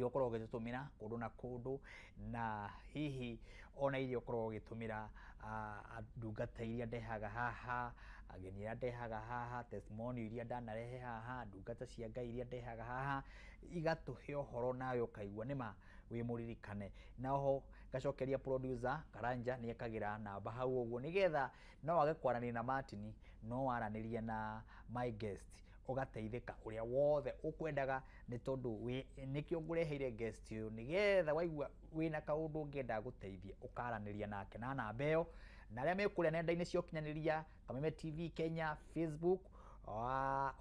Iria ũkoragwo ũgĩtũtũmĩra kũndũ na kũndũ, na hihi ona iria ũkoragwo ũgĩtũmĩra ndungata iria ndehaga haha, ageni arĩa ndehaga haha, testimony iria ndanarehe haha, ndungata cia Ngai iria ndehaga haha, igatũhe ũhoro nawe ũkaigua nĩma wĩ mũririkane. Na oho ngacokeria producer Karanja nĩ ekagĩra namba hau ũguo nĩgetha no wage kwaranĩria na Martin, no waranĩrie na my guest ũgateithĩka ũrĩa wothe ũkwendaga, nĩ tondũ nĩkĩo ngũreheire guest ũyũ, nĩgetha waigua wĩna kaũndũ ũngĩenda gũteithia ũkaranĩria nake na namba ĩyo. Na arĩa me kũrĩa nenda-inĩ cia ũkinyanĩria, Kameme TV Kenya, Facebook,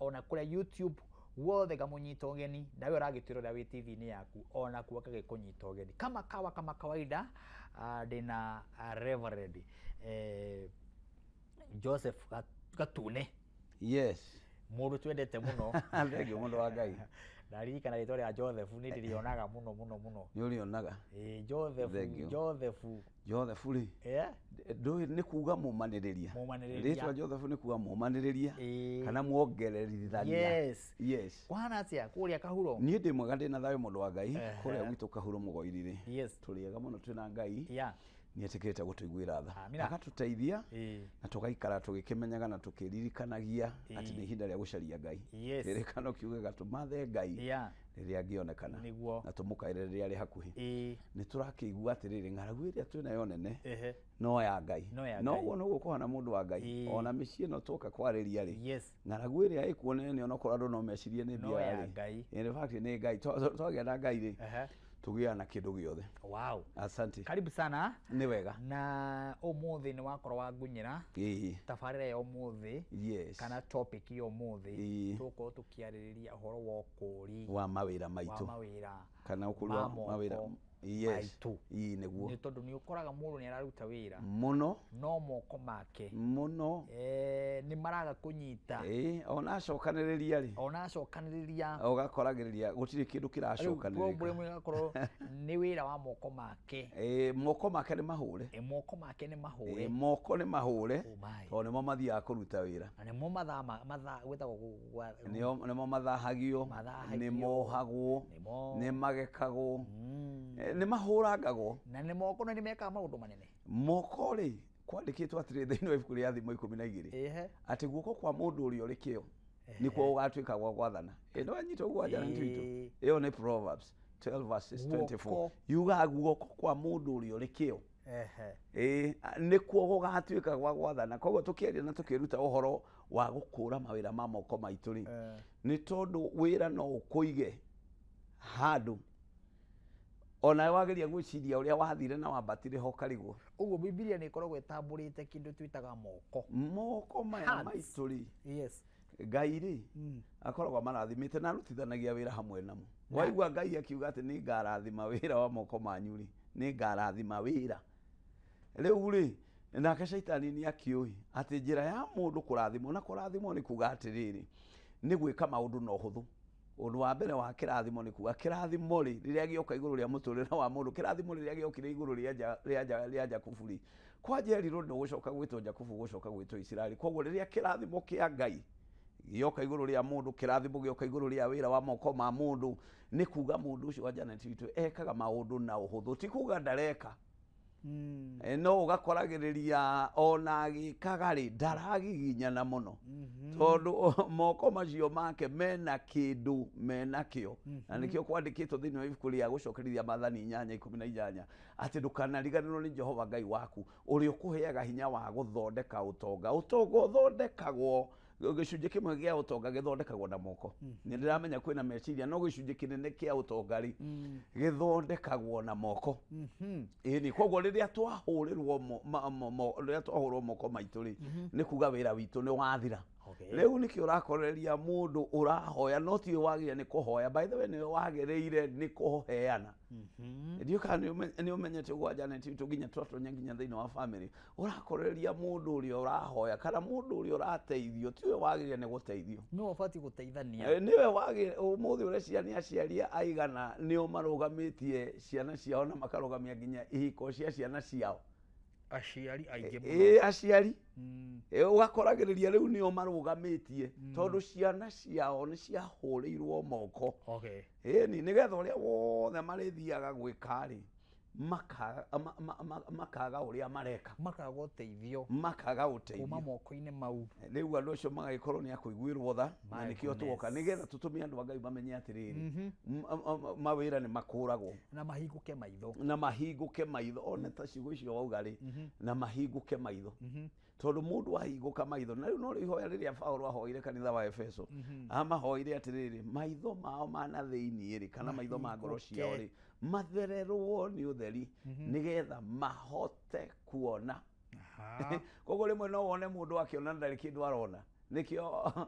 ona kũrĩa YouTube, guothe ngamũnyita ũgeni, nawe ũragĩtwĩrorera wĩ TV-inĩ yaku onakuo agagĩkũnyita ũgeni kama kawa kama kawaida. Ndĩna Reverend Joseph Gatune. Yes. Mũndũ twendete mũno. Thengiũ, mũndũ wa Ngai. Ndaririkana rĩtwa rĩa Joseph nĩ ndĩrĩonaga mũno mũno mũno. Nĩ ũrĩonaga. Ĩĩ, Joseph. Thengiũ. Joseph. Joseph rĩ, ndũĩ nĩ kuga mũmanĩrĩria. Mũmanĩrĩria. Rĩtwa Joseph nĩ kuga mũmanĩrĩria kana muongererithania. Yes. Yes. Kũhana atĩa kũrĩa Kahuro? Niĩ ndĩ mwega, ndĩ na thayũ, mũndũ wa Ngai. Kũrĩa gwitũ Kahuro Mũgoiri rĩ, Yes. tũrĩ ega mũno, twĩna Ngai. Nĩ etĩkĩrĩte gũtũiguĩra tha. Amina. Agatũteithia na tũgaikara tũgĩkĩmenyaga na tũkĩririkanagia atĩ nĩ ihinda rĩa gũcaria Ngai. Yes. Kĩrĩkano kiugaga tũmathe Ngai rĩrĩa angĩonekana na tũmũkaĩre rĩrĩa arĩ hakuhĩ. Nĩ tũrakĩigua atĩrĩrĩ, ng'aragu ĩrĩa twĩnayo nene no ya Ngai. No ya No Ngai. ũguo noguo kũhana, mũndũ wa Ngai. Ona mĩciĩ ĩno twoka kwarĩria rĩ, ng'aragu ĩrĩa ĩkuo nene, onokorwo andũ no mecirie nĩ No mbia ya rĩ, Ngai. in fact nĩ Ngai. Twagĩa na Ngai rĩ, tũgĩaga na kĩndũ gĩothe. Asante. Karibu sana. Nĩ wega. Na ũmũthĩ nĩ wakorwo wangunyĩra tabarĩra ya ũmũthĩ kana topic ya ũmũthĩ. Tũgũkorwo tũkĩarĩrĩria ũhoro wa ũkũũri wa mawĩra wa maitũ mawĩra kana ũkũri ma wa mawĩra moko maitũ. Ĩĩ, nĩguo. Nĩ tondũ nĩ ũkoraga mũndũ nĩ araruta wĩra mũno, no moko make mũno nĩ maraga kũnyita. Ĩĩ, ona acokanĩrĩria rĩ, ona acokanĩrĩria, ũgakoragĩrĩria gũtirĩ kĩndũ rĩu problem kĩracokanĩrĩka. ĩgakorwo nĩ wĩra wa moko make. Ĩĩ, moko make nĩ mahũre. Ĩ, moko make nĩ mahũre. Ĩĩ, moko nĩ mahũre. Oh my. Tondũ nĩmo mathiaga kũruta wĩra. Na nĩmo mathaa mathaa gwĩtagwo Nĩmo mathahagio, Mathahagio. nĩ mohagwo, Nĩmo nĩ magekagwo, nĩ mahũrangagwo. Na nĩ moko na nĩ mekaga maũndũ manene. Moko rĩ, kwandĩkĩtwo atĩrĩ thĩinĩ wa ibuku rĩa Thimo 12 atĩ guoko kwa mũndũ ũrĩa ũrĩ kĩo nĩkuo gũgatuĩka gwa gwathana. Ĩ, nĩwanyita ũguo, Janet witũ? Ĩĩ. Ĩyo nĩ Proverbs 12 verses 24. Guoko. Yugaga guoko kwa mũndũ ũrĩa ũrĩ kĩo, ĩĩ, nĩkuo gũgatuĩka gwa gwathana. Koguo tũkĩaria na tũkĩruta ũhoro wa gũkũra mawĩra ma moko maitũ rĩ, nĩ tondũ wĩra no ũkũige handũ onawe wageria gwĩciria ũrĩa wathire na wambatire ho ũkarigwo. Ũguo Bibilia nĩ ĩkoragwo ĩtambũrĩte kĩndũ twĩtaga moko. Moko maya Hands. maitũ rĩ, Ngai rĩ, akoragwo amarathimĩte na arutithanagia wĩra hamwe namo. Waigua Ngai akiuga atĩ nĩ ngarathima wĩra wa moko manyu rĩ, nĩ ngarathima wĩra rĩu rĩ, nake caitani nĩ akĩũĩ atĩ njĩra ya mũndũ kũrathimwo, na kũrathimwo nĩ kuga atĩrĩrĩ, nĩ gwĩka maũndũ na ũhũthũ. Ũndũ wa mbere wa kĩrathimo nĩ kuga kĩrathimo rĩ, rĩrĩa gĩoka igũrũ rĩa mũtũrĩre wa mũndũ, kĩrathimo rĩrĩa gĩokire igũrũ rĩa Jakubu rĩ, kwanja erirwo ndũgũcoka gwĩtwo Jakubu, ũgũcoka gwĩtwo Isiraeli. Koguo rĩrĩa kĩrathimo kĩa Ngai gĩoka igũrũ rĩa mũndũ, kĩrathimo gĩoka igũrũ rĩa wĩra wa moko ma mũndũ, nĩ kuga mũndũ ũcio wa Janet witũ ekaga maũndũ na ũhũthũ, ti kuga ndareka. No ũgakoragĩrĩria ona agĩkaga rĩ, ndaragiginyana mũno, tondũ moko macio make mena kĩndũ menakĩo. Na nĩkĩo kwandĩkĩtwo thĩinĩ wa ibuku rĩa Gũcokerithia Maathani 8:18 atĩ ndũkanariganĩrwo nĩ Jehova Ngai waku ũrĩa ũkũheaga hinya wa gũthondeka ũtonga. Ũtonga ũthondekagwo, gĩcunjĩ kĩmwe gĩa ũtonga gĩthondekagwo na moko. Nĩ ndĩramenya kwĩna meciria, no gĩcunjĩ kĩnene kĩa ũtonga rĩ, gĩthondekagwo na moko. Ĩni, koguo rĩrĩa twahũrĩrwo rĩrĩa twahũrwo moko maitũ rĩ, nĩ kuga wĩra witũ nĩ wathira. Rĩu nĩkĩo ũrakoreria mũndũ ũrahoya no tiwe wagĩrĩire nĩ kũhoya. By the way, nĩwe wagĩrĩire nĩ kũheana. Ndiũĩ kana nĩ ũmenyete ũguo, Janet witũ, nginya twatonya nginya thĩinĩ wa family, ũrakoreria mũndũ ũrĩa ũrahoya kana mũndũ ũrĩa ũrateithio tiwe wagĩrĩire nĩ gũteithio. Nĩwe ũbatiĩ gũteithania. Nĩwe wagĩrĩire. Ũmũthĩ ũreciria nĩ aciari aigana nĩo marũgamĩtie ciana ciao na makarũgamia nginya ihiko cia ciana ciao? Aciari aingĩ mũno. Ĩ aciari. Ũgakoragĩrĩria rĩu nĩo marũgamĩtie tondũ ciana ciao nĩ ciahũrĩirwo moko. Ĩni nĩgetha ũrĩa wothe marĩthiaga gwĩka rĩ, makaga ũrĩa mareka, makaga ũteithio, makaga ũteithio kuma moko-inĩ mau. Rĩu andũ acio magagĩkorwo nĩ akũiguĩrwo tha, na My nĩkĩo tuoka goodness. nĩgetha tũtũme andũ a Ngai mamenye atĩrĩrĩ, mawĩra nĩ makũragwo, na mahingũke maitho, na mahingũke maitho one ta ciugo icio wauga rĩ, na mahingũke maitho, tondũ mũndũ ahingũka maitho na rĩu no rĩo ihoya rĩrĩa Paũlũ ahoire kanitha wa Efeso, amahoire atĩrĩrĩ, maitho mao ma na thĩiniĩ rĩ, kana maitho ma ngoro ciao rĩ, mathererwo nĩ ũtheri nĩgetha mahote kuona. Koguo rĩmwe no wone mũndũ akĩona ndarĩ kĩndũ arona. Nĩkĩo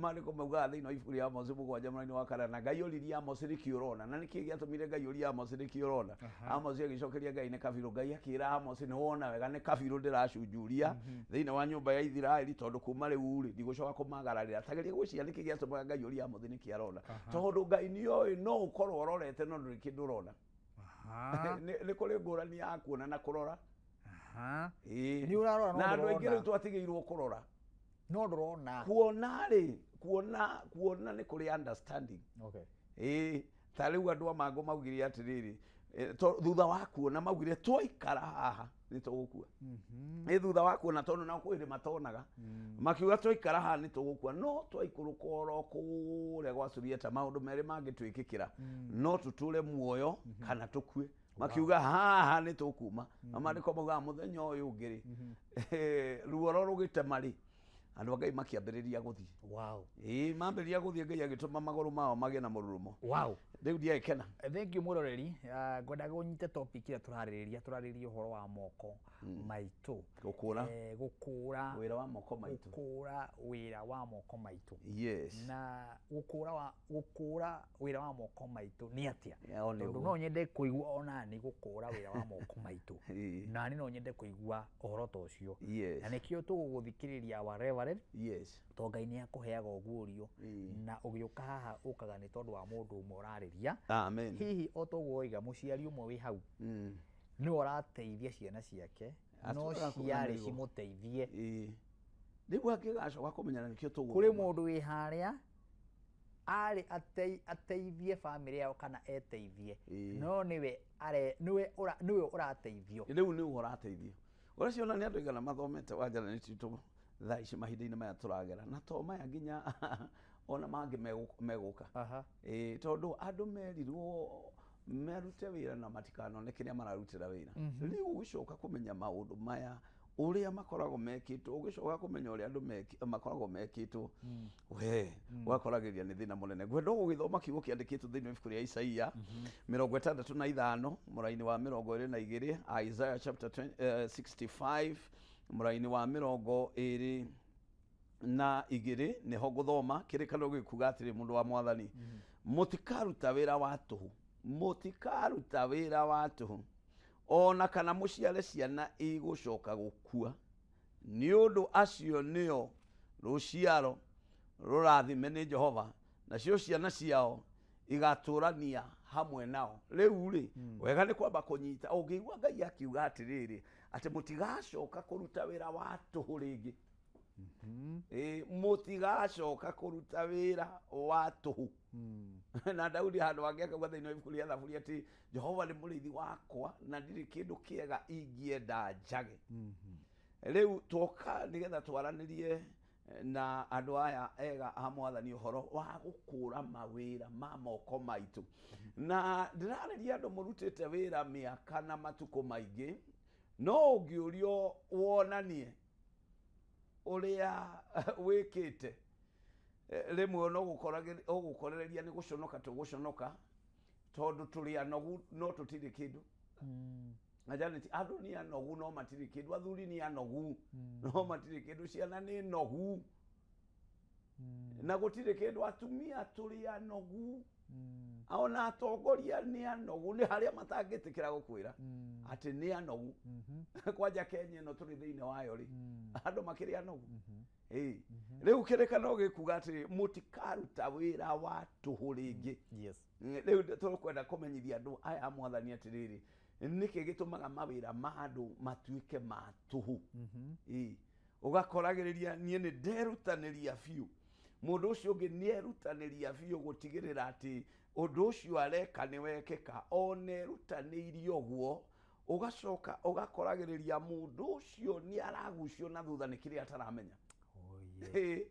maandĩko maugaga thĩinĩ wa ibuku rĩa Amosi 7 mũraini wa 4, Ngai oririe Amosi nĩkĩ ũrona, na nĩkĩ gĩatũmire Ngai orie Amosi nĩkĩ ũrona. Amosi agĩcokeria Ngai nĩ kabirũ. Ngai akĩra Amosi nĩ wona wega nĩ kabirũ ndĩracunjuria thĩinĩ wa nyũmba ya Isiraeli, tondũ kuma rĩu rĩ ndigũcoka kũmagararĩra. Tageria gwĩciria nĩkĩ gĩatũmaga Ngai orie Amosi nĩkĩ arona, tondũ Ngai nĩoĩ no ũkorwo ũrorete no ndũrĩ kĩndũ ũrona. Nĩ kũrĩ ngũrani ya kuona na kũrora. Nĩ ũrarora no Na andũ aingĩ ndũrona. rĩu twatigĩirwo kũrora. No ndũrona. Kuona rĩ, kuona nĩ kũrĩ understanding. Ĩĩ, ta rĩu andũ a mangũ maugire atĩrĩrĩ, thutha wa kuona maugire twaikara haha nĩ tũgũkua. Ĩ thutha wa kuona tondũ nao kwĩ hĩndĩ matonaga. Makiuga twaikara haha nĩ tũgũkua, no twaikũrũka oro kũrĩa gwa Suriata maũndũ merĩ mangĩtwĩkĩkĩra, no tũtũre muoyo kana tũkue. Makiuga haha nĩ tũkuma. Na maandĩko maugaga mũthenya ũyũ ũngĩ rĩ, ruoro rũgĩtema rĩ, andũ a Ngai makĩambĩrĩria gũthiĩ. Ĩĩ, mambĩrĩria gũthiĩ Ngai agĩtũma magũrũ mao magĩe na mũrurumo. Rĩu ndiagĩkena. Thank you mwĩroreri. Ngwendaga ũnyite topic ĩrĩa tũrarĩrĩria ũhoro wa moko maitũ. Gũkũra. Gũkũra. Wĩra wa moko maitũ. Gũkũra wĩra wa moko maitũ. Yes. Na gũkũra wĩra wa moko maitũ nĩ atĩa? Yeah, nĩ Tondũ ũguo. no nyende kũigua ona nĩ gũkũra wĩra wa moko maitũ. Na niĩ no nyende kũigua ũhoro ta ũcio. Na nĩkĩo tũgũgũthikĩrĩria our reverend. Tondũ Ngai nĩ akũheaga ũguũrio. Na ũgĩũka haha ũkaga nĩ tondũ wa mũndũ ũmwe ũrarĩria. Amen. Hihi o toguo woiga mũciari ũmwe wĩ hau nĩwe ũrateithia ciana ciake, no Atũraga kuona ciarĩ mĩrigo. cimũteithie. Rĩu angĩgacoka kũmenya nĩkĩo tũgũthoma. Kũrĩ mũndũ wĩ harĩa arĩ ateithie bamĩrĩ yao kana eteithie, no nĩwe nĩwe ũrateithio. Rĩu nĩwe ũrateithio. Ũrĩa ciona nĩ andũ aigana mathomete wa njara nĩ titũ thaa ici mahinda-inĩ maya tũragera, na to maya nginya ona mangĩ megũka. Tondũ andũ merirwo merute wĩra na matikanone kĩrĩa mararutĩra wĩra. Rĩu ũgĩcoka kũmenya maũndũ maya ũrĩa makoragwo mekĩtwo, ũgĩcoka kũmenya ũrĩa andũ makoragwo mekĩtwo, we ũgakoragĩria nĩ thĩna mũnene. Ngwenda ũgũgĩthoma kiugo kĩandĩkĩtwo thĩinĩ wa ibuku rĩa Isaia 65 mũraini wa 22, Isaiah chapter 65 mũraini wa 22, nĩho ngũthoma kĩrĩkanĩro gĩkuga atĩrĩ, mũndũ wa mwathani, mũtikaruta wĩra wa tũhũ, mũtikaruta wĩra wa tũhũ, ona kana mũciare ciana igũcoka gũkua, nĩ ũndũ acio nĩo rũciaro rũrathime nĩ Jehova, nacio ciana ciao igatũrania hamwe nao. Rĩu rĩ, wega nĩ kwamba kũnyita, ũngĩigua Ngai akiuga atĩrĩrĩ, atĩ mũtigacoka kũruta wĩra wa tũhũ rĩngĩ. Mũtigacoka kũruta wĩra wa tũhũ. Na Daudi handũ hangĩ akauga thĩinĩ wa ibuku rĩa Thaburi atĩ Jehova nĩ mũrĩithi wakwa na ndirĩ kĩndũ kĩega ingĩenda njage. Rĩu twoka nĩgetha twaranĩrie na andũ aya ega a mwathani ũhoro wa gũkũra mawĩra ma moko maitũ. Na ndĩrarĩria andũ mũrutĩte wĩra mĩaka na matukũ maingĩ, no ũngĩũrio wonanie ũrĩa wĩkĩte, rĩmwe no ũgũkorereria nĩ gũconoka tũgũconoka, tondũ tũrĩ anogu no tũtirĩ kĩndũ. Na Janet, andũ nĩ anogu no matirĩ kĩndũ, athuri nĩ anogu no matirĩ kĩndũ, ciana nĩ nogu na gũtirĩ kĩndũ, atumia tũrĩ anogu, ona atongoria nĩ anogu, nĩ harĩa matangĩtĩkĩra gũkwĩra atĩ nĩ anogu. Kwanja Kenya ĩno tũrĩ thĩinĩ wayo rĩ, andũ makĩrĩ anogu. Rĩu kĩrĩkanĩro gĩkuga atĩ mũtikaruta wĩra wa tũhũ rĩngĩ. Rĩu tũkwenda kũmenyithia andũ aya a mwathani atĩrĩrĩ, Nĩkĩ gĩtũmaga mawĩra ma andũ matuĩke ma tũhũ? Ĩĩ. Ũgakoragĩrĩria niĩ nĩ nderutanĩria biũ, mũndũ ũcio ũngĩ nĩ erutanĩria biũ gũtigĩrĩra atĩ ũndũ ũcio areka nĩ wekĩka, ona erutanĩirie ũguo, ũgacoka ũgakoragĩrĩria mũndũ ũcio nĩ aragucio na thutha nĩ kĩrĩa ataramenya. Oh, yes. Ĩĩ,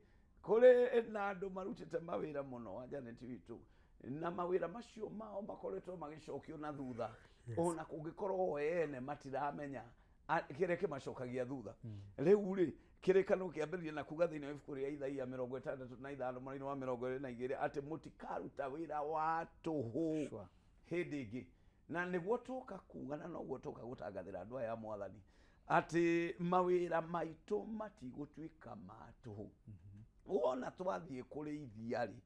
kũrĩ na andũ marutĩte mawĩra mũno wa Janet witũ, na mawĩra macio mao makoretwo magĩcokio na thutha. Yes. Ona kũngĩkorwo o ene matiramenya kĩrĩa kĩmacokagia thutha. Rĩu rĩ, kĩrĩkanĩro kĩambĩrĩria na kuga thĩinĩ wa ibuku rĩa Ithaia 65 mũraini wa 22 atĩ mũtikaruta wĩra wa tũhũ Sure. hĩndĩ ĩngĩ. Na nĩguo tũka kuga na noguo tũka gũtangathĩra andũ aya a Mwathani atĩ mawĩra maitũ matigũtuĩka ma tũhũ. Wona twathiĩ kũrĩithia rĩ,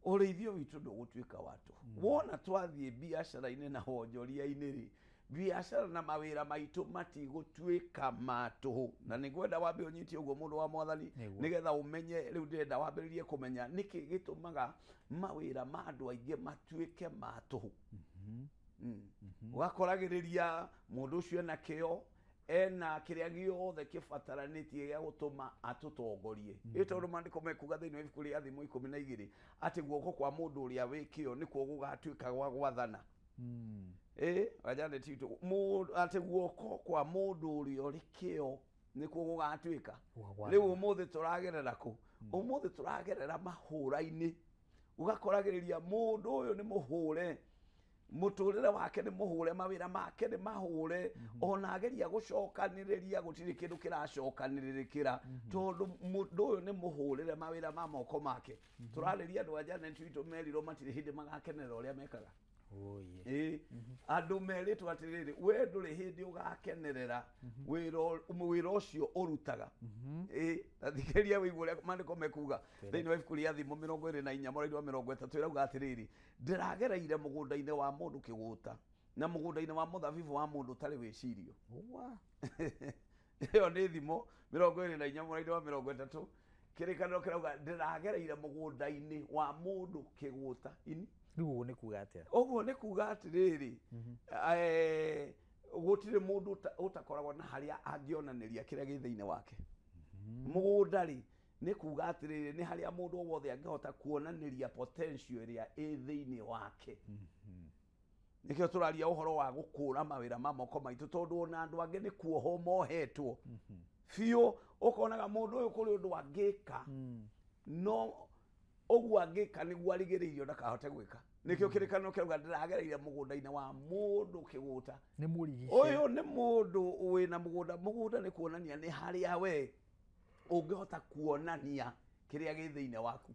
ũrĩithio witũ ndũgũtuĩka wa tũhũ. Wona twathiĩ biacara-inĩ na wonjoria-inĩ rĩ, biacara na mawĩra maitũ matigũtuĩka ma tũhũ. Na nĩngwenda wambe ũnyite ũguo mũndũ wa Mwathani, Nĩguo. nĩgetha ũmenye. Rĩu ndĩrenda wambĩrĩrie kũmenya nĩkĩ gĩtũmaga mawĩra ma andũ aingĩ matuĩke ma tũhũ. Ũgakoragĩrĩria mũndũ ũcio ena kĩo, ena kĩrĩa gĩothe kĩbataranĩtie gĩa gũtũma atũtongorie. Ĩ tondũ maandĩko mekuga thĩinĩ wa ibuku rĩa Thimo 12 atĩ guoko kwa mũndũ ũrĩa wĩ kĩo nĩkuo gũgatuĩka gwa gwathana. Ĩ Janet witũ, atĩ guoko kwa mũndũ ũrĩa ũrĩ kĩo nĩkuo gũgatuĩka. Gwa gwathana. Rĩu ũmũthĩ tũragerera kũ? Ũmũthĩ tũragerera mahũra-inĩ. Ũgakoragĩrĩria mũndũ ũyũ nĩ mũhũre, mũtũrĩre wake nĩ mũhũre, mawĩra make nĩ mahũre, ona ageria gũcokanĩrĩria gũtirĩ kĩndũ kĩracokanĩrĩrĩkĩra, tondũ mũndũ ũyũ nĩ mũhũrĩre mawĩra ma moko make. Tũrarĩria andũ a Janet witũ merirwo matirĩ hĩndĩ magakenerera ũrĩa mekaga. Oh, yes. Ĩĩ, andũ merĩtwo atĩrĩrĩ, we ndũrĩ hĩndĩ ũgakenerera wĩra ũcio ũrutaga. Ĩĩ, ta thikĩrĩria wĩigue ũrĩa maandĩko mekuga thĩinĩ wa ibuku rĩa Thimo 24 mũraini wa 30, ĩrauga atĩrĩrĩ, ndĩragereire mũgũnda-inĩ wa mũndũ kĩgũta na mũgũnda-inĩ wa mũthabibũ wa mũndũ ũtarĩ wĩcirio. Wa. Ĩyo nĩ Thimo 24 mũraini wa 30. Kĩrĩkanĩro kĩrauga ndĩragereire mũgũnda-inĩ wa mũndũ kĩgũta. Ini Rĩu ũguo nĩ kuga atĩa? Ũguo nĩ kuga atĩrĩrĩ, gũtirĩ mũndũ ũtakoragwo na harĩa angĩonanĩria kĩrĩa gĩ thĩinĩ wake. Mũgũnda rĩ, nĩ kuga atĩrĩrĩ, nĩ harĩa mũndũ o wothe angĩhota kuonanĩria potential ĩrĩa ĩ thĩinĩ wake. Nĩkĩo tũraria ũhoro wa gũkũra mawĩra ma moko maitũ, tondũ ona andũ angĩ nĩ kuohwo mohetwo biũ. Ũkonaga mũndũ ũyũ kũrĩ ũndũ angĩka, no ũguo angĩka nĩguo arigĩrĩirio ndakahote gwĩka. Nĩkĩo kĩrĩkanĩro kĩrauga ndĩragereire mũgũnda-inĩ wa mũndũ kĩgũta. Nĩ mũrigice. Ũyũ nĩ mũndũ wĩna mũgũnda. Mũgũnda nĩ kuonania nĩ harĩa we ũngĩhota kuonania kĩrĩa gĩ thĩinĩ waku.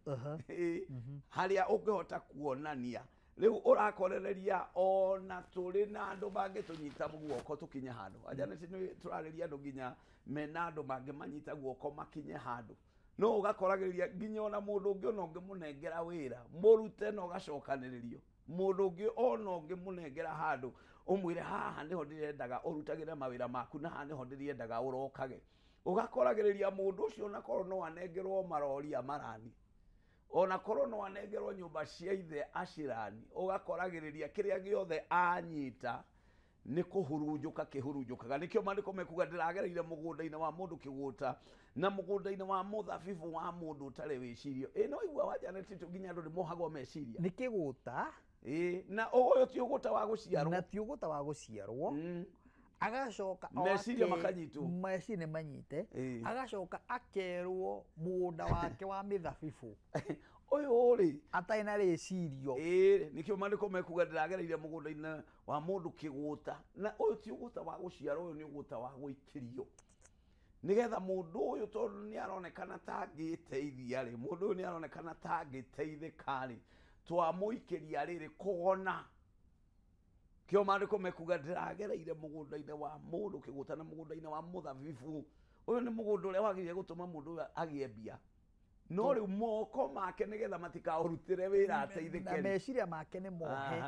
Ĩĩ, harĩa ũngĩhota kuonania. Rĩu ũrakorereria ona tũrĩ na andũ mangĩtũnyita guoko tũkinye handũ. Aja nĩ tũrarĩria andũ nginya mena andũ mangĩmanyita guoko makinye handũ. No ũgakoragĩrĩria nginya ona mũndũ ũngĩ ona ũngĩmũnengera wĩra, mũrute na ũgacokanĩrĩrio. Mũndũ ũngĩ ona ũngĩmũnengera handũ, ũmwĩre haha nĩho ndĩrendaga ũrutagĩre mawĩra maku na haha nĩho ndĩrendaga ũrokage. Ũgakoragĩrĩria mũndũ ũcio ona korwo no anengerwo marori amarani, ona korwo no anengerwo nyũmba cia ithe acirani, ũgakoragĩrĩria kĩrĩa gĩothe anyita nĩ kũhurunjũka kĩhurunjũkaga. Nĩkĩo maandĩko mekuga ndĩragereire mũgũnda-inĩ wa mũndũ kĩgũta na mũgũnda-inĩ wa mũthabibũ wa mũndũ ũtarĩ wĩcirio. Ĩ no igua wa Janet witũ nginya andũ nĩ mohagwo meciria. Nĩ kĩgũta. Ĩ, na ũyũ ti ũgũta wa gũciarwo. Na ti ũgũta wa gũciarwo. Agacoka o Meciria makanyitwo. Meciria nĩ manyite. Ĩ. Agacoka akerwo mũgũnda wake wa mĩthabibũ. Ũyũ rĩ, Atarĩ na rĩcirio. Ĩ, nĩkĩo maandĩko mekuga ndĩragereire mũgũnda-inĩ wa mũndũ kĩgũta. Na ũyũ ti ũgũta wa gũciarwo, ũyũ nĩ ũgũta wa gũikĩrio. Nĩgetha mũndũ ũyũ tondũ nĩ aronekana ta angĩteithia rĩ, mũndũ ũyũ nĩ aronekana ta angĩteithĩka rĩ, twamũikĩria rĩrĩ kona. Kĩo maandĩko mekuga ndĩragereire mũgũnda-inĩ wa mũndũ kĩgũta na mũgũnda-inĩ wa mũthabibũ. Ũyũ nĩ mũgũnda ũrĩa wagĩrĩire gũtũma mũndũ ũyũ agĩe mbia. No rĩu moko make nĩgetha matikaũrutĩre wĩra Na ateithĩke rĩ. meciria make nĩ mohe.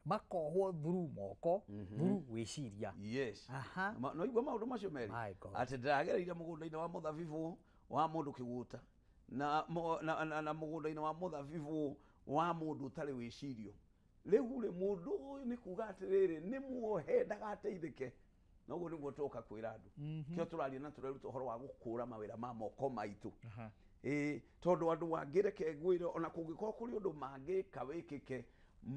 Makohwo through moko, through gwĩciria. Yes. Aha. No igua maũndũ macio merĩ. My God. Atĩ ndĩragereire mũgũnda-inĩ wa mũthabibũ wa mũndũ kĩgũta na mũgũnda-inĩ wa mũthabibũ wa mũndũ ũtarĩ wĩcirio. Rĩu rĩ mũndũ ũyũ nĩ kuga atĩrĩrĩ nĩ muohe ndagateithĩke. Noguo nĩguo tũka kwĩra andũ. Kĩo tũraria na tũreruta ũhoro wa gũkũra mawĩra ma moko maitũ. Tondũ andũ angĩ reke ngwĩre ona kũngĩkorwo kũrĩ ũndũ mangĩka wĩkĩke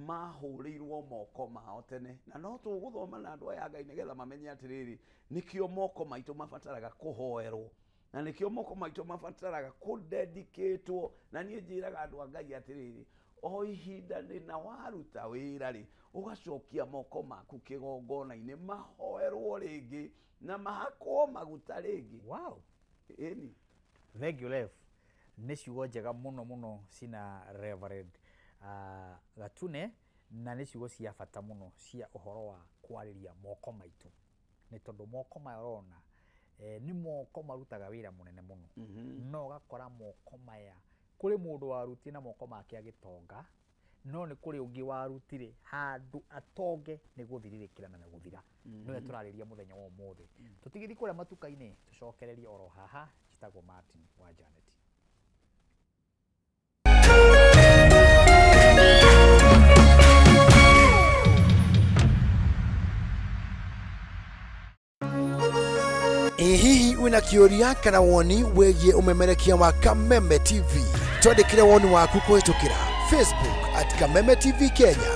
mahũrĩirwo moko mao tene na no tũgũthoma na andũ aya Ngai nĩgetha mamenye atĩrĩrĩ nĩkĩo moko maitũ mabataraga kũhoerwo na nĩkĩo moko maitũ mabataraga kũdedicatwo. Na niĩ njĩraga andũ a Ngai atĩrĩrĩ o ihinda rĩna waruta wĩra rĩ ũgacokia moko maku kĩgongona-inĩ mahoerwo rĩngĩ na mahakwo maguta rĩngĩ. Wow. Ĩni. Thank you, Rev. Nĩ ciugo njega mũno mũno cina Reverend Gatune, na nĩ ciugo cia bata mũno cia ũhoro wa kwarĩria moko maitũ. Nĩ tondũ moko maya ũrona nĩ moko marutaga wĩra mũnene mũno. No ũgakora moko maya kũrĩ mũndũ warutire na moko make agĩtonga, no nĩ kũrĩ ũngĩ warutire handũ atonge nĩ gũthirirĩkĩra na nĩ gũthira. Nĩwe tũrarĩria mũthenya wa ũmũthĩ. Tũtigĩthiĩ kũrĩa matuka-inĩ, tũcokererie oro haha. Njĩtagwo Martin wa Janet. Ĩ hihi wĩna kĩũria kana woni wĩgiĩ ũmemerekia wa Kameme TV? Twandĩkĩre woni waku kũhĩtũkĩra Facebook at Kameme TV Kenya,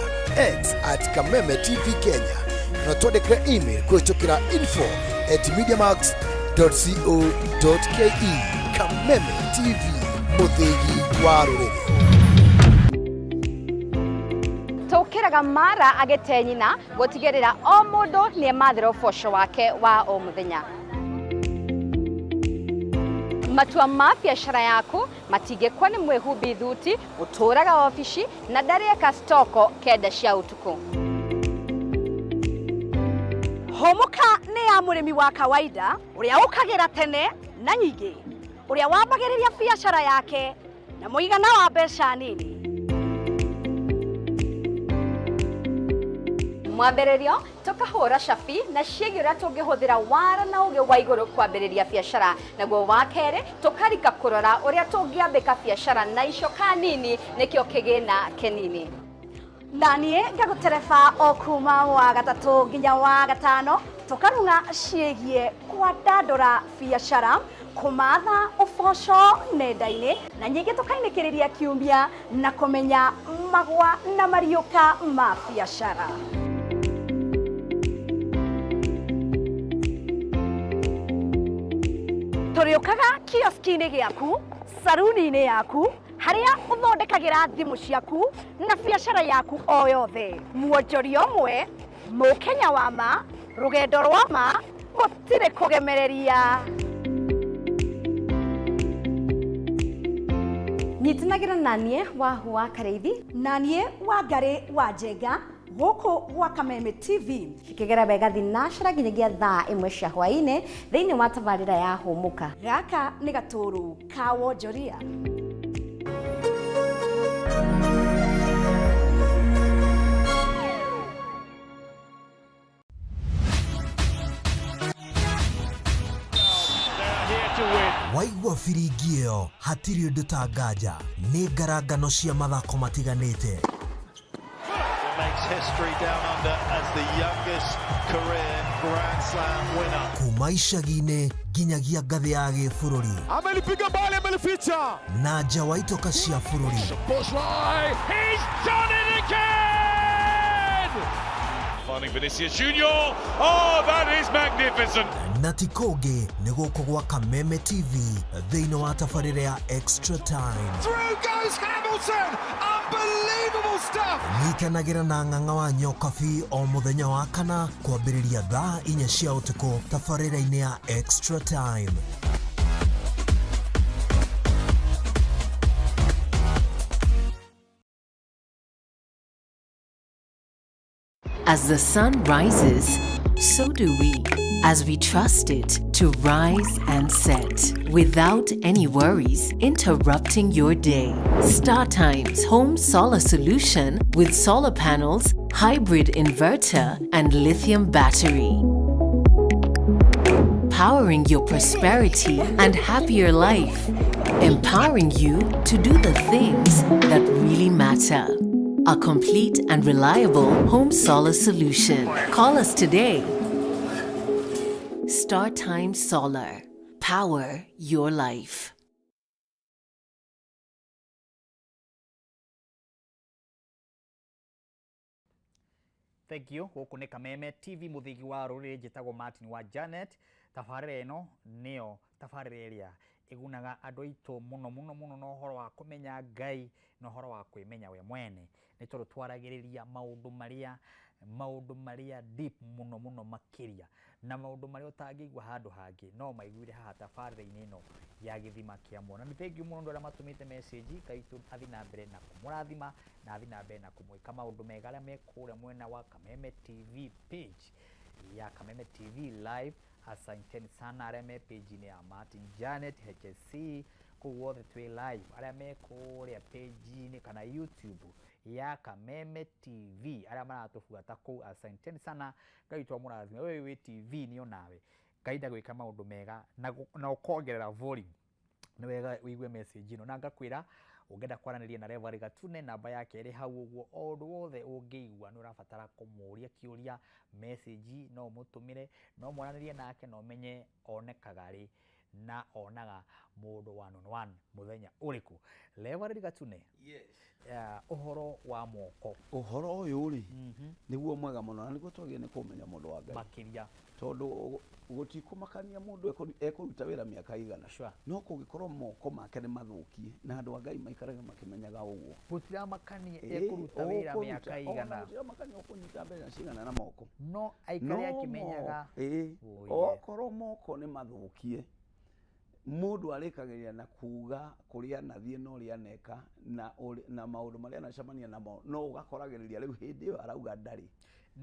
X at Kameme TV Kenya, na twandĩkĩre email kũhĩtũkĩra info@mediamax.co.ke. Kameme TV, mũthĩgi wa rũrĩrĩ. Tũkĩraga mara agĩte nyina gũtigĩrĩra o mũndũ nĩ emathĩra ũboco wake wa o mũthenya. Matua ma biacara yaku matingĩkwa nĩ mwĩhumbi thuti ũtũraga obici na ndarĩeka stoko 9 cia ũtukũ. Hũmũka nĩ ya mũrĩmi wa kawaida ũrĩa ũkagĩra tene na nyingĩ, ũrĩa wambagĩrĩria biacara yake na mũigana wa mbeca nini. Mwambĩrĩrio tũkahũra cabi na ciĩgiĩ ũrĩa tũngĩhũthĩra wara na ũgĩ wa igũrũ kwambĩrĩria biacara. Naguo wa kerĩ tũkarika kũrora ũrĩa tũngĩambĩka biacara na icoka nini nĩkĩo kĩgĩna kĩnini. Na niĩ ngagũtereba o kuma wa gatatũ nginya wa gatano tũkarung'a ciĩgiĩ kwandandũra biacara, kũmatha ũboco nenda-inĩ, na nyingĩ tũkainĩkĩrĩria kiumia na kũmenya magwa na mariũka ma biacara. Tũrĩũkaga kioski-inĩ gĩaku, saruni-inĩ yaku, harĩa ũthondekagĩra thimũ ciaku na biacara yaku o yothe. Mwonjoria ũmwe, mũkenya wa ma, rũgendo rwa ma, gũtirĩ kũgemereria. Nyitanagĩra na niĩ Wahu wa Karĩithi na niĩ Wangarĩ wa Njenga gũkũ gwa Kameme TV. Cikĩgera wega thinacara nginyagia thaa 1 cia hwaĩ-inĩ thĩinĩ wa tabarĩra ya Hũmũka. Gaka nĩ gatũrũ ka wonjoria. Waigua biringi ĩyo hatirĩ ũndũ ta nganja nĩ ngarangano cia mathako matiganĩte. Makes history down under as the youngest career Grand Slam winner. Kuma icagi-inĩ nginyagia ngathĩ ya gĩbũrũri. Amelipiga bali, amelificha. Na nja wa itoka cia bũrũri. He's done it again! Finding Vinicius Junior. Oh, that is magnificent. Na ti kũngĩ nĩ gũkũ gwa Kameme TV thĩinĩ wa tabarĩra ya Extra Time. Through goes Hamilton! Unbelievable stuff! Nyitanagĩra na ng'ang'a wa Nyokabi o mũthenya wa kana kwambĩrĩria thaa 4 cia ũtukũ tabarĩra-inĩ ya Extra Time. As the sun rises, so do we, as we trust it to rise and set without any worries interrupting your day. StarTimes Home Solar Solution with solar panels, hybrid inverter, and lithium battery. Powering your prosperity and happier life. Empowering you to do the things that really matter. A complete and reliable home solar solution. Call us today. StarTime Solar. Power your life. Thank you. Gũkũ nĩ Kameme TV, mũthigi wa rũrĩrĩ. Njĩtagwo Martin wa Janet. Tabarĩra ĩno nĩyo tabarĩra ĩrĩa ĩgunaga andũ aitũ mũno mũno mũno na ũhoro wa kũmenya Ngai na ũhoro wa kwĩmenya we mwene, nĩ tondũ twaragĩrĩria maũndũ marĩa deep mũno mũno makĩria, na maũndũ marĩa ũtangĩigua handũ hangĩ no maiguire haha tabarĩra-inĩ ĩno ya Gĩthima kĩa Muoyo. Na nĩ thank you mũno andũ arĩa matũmĩte message. Ngai witũ athiĩ na mbere na kũmũrathima na athiĩ na mbere na kũmwĩka maũndũ mega. Arĩa me kũrĩa mwena wa Kameme TV, page ya Kameme TV live, asanteni sana. Arĩa me page-inĩ ya Martin Janet HSC, kũu guothe twĩ live. Arĩa me kũrĩa page-inĩ kana YouTube ya Kameme TV, arĩa maratũbuata kũu, asanteni sana. Ngai witũ amũrathime. Wewe wĩ TV nĩ onawe Ngai ndagwĩka maũndũ mega na ũkongerera volume nĩ wega wĩigue message ĩno. Na ngakwĩra, ũngĩenda kwaranĩria na Reverend Gatune, namba yake ĩrĩ hau ũguo. O ũndũ wothe ũngĩigua nĩ ũrabatara kũmũria kĩũria, message no ũmũtũmĩre, no mwaranĩrie nake na ũmenye onekaga rĩ na onaga mũndũ one on one mũthenya ũrĩkũ. Reverend Gatune. Yes. Ũhoro wa moko. Ũhoro ũyũ rĩ, nĩguo mwega mũno na nĩguo twagĩrĩire nĩ kũmenya, mũndũ wa Ngai. Makĩria. Tondũ gũtikũmakania mũndũ ekũruta wĩra mĩaka igana, no kũngĩkorwo moko make nĩ mathũkie, na andũ a Ngai maikarage makĩmenyaga ũguo. Gũtiramakania ekũruta wĩra mĩaka igana. Gũtiramakania ũkũnyita mbeca cigana na moko. No aikare No akĩmenyaga. Ĩĩ. Oh, yeah. Okorwo moko nĩ mathũkie, mũndũ arĩkagĩrĩria na kuga kũrĩa anathiĩ na ũrĩa aneka na maũndũ marĩa anacemania namo, no ũgakoragĩrĩria rĩu hĩndĩ ĩyo arauga ndarĩ.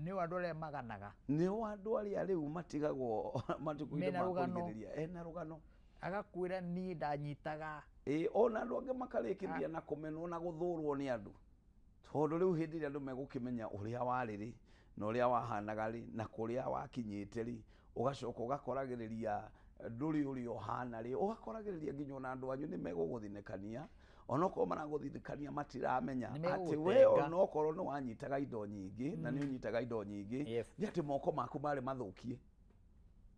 Nĩ andũ arĩa maganaga. Nĩo andũ arĩa rĩu matigagwo matukũ-inĩ Mena ma rũgano. kũrigĩrĩria ena rũgano. Agakwĩra, "Niĩ ndanyitaga." Ĩĩ, ona andũ angĩ makarĩkĩrĩria na kũmenwo na gũthũrwo nĩ andũ, tondũ rĩu hĩndĩ ĩrĩa andũ megũkĩmenya ũrĩa warĩ rĩ na ũrĩa wahanaga rĩ na kũrĩa wakinyĩte rĩ, ũgacoka ũgakoragĩrĩria ndũrĩ ũrĩa ũhana rĩ, ũgakoragĩrĩria nginya ona andũ anyu nĩ megũgũthinĩkania, onokorwo maragũthindĩkania matiramenya Nĩ atĩ we megũgũtenga. Onokorwo nĩ wanyitaga indo nyingĩ na nĩ ũnyitaga indo nyingĩ, nĩ atĩ moko maku marĩ mathũkie,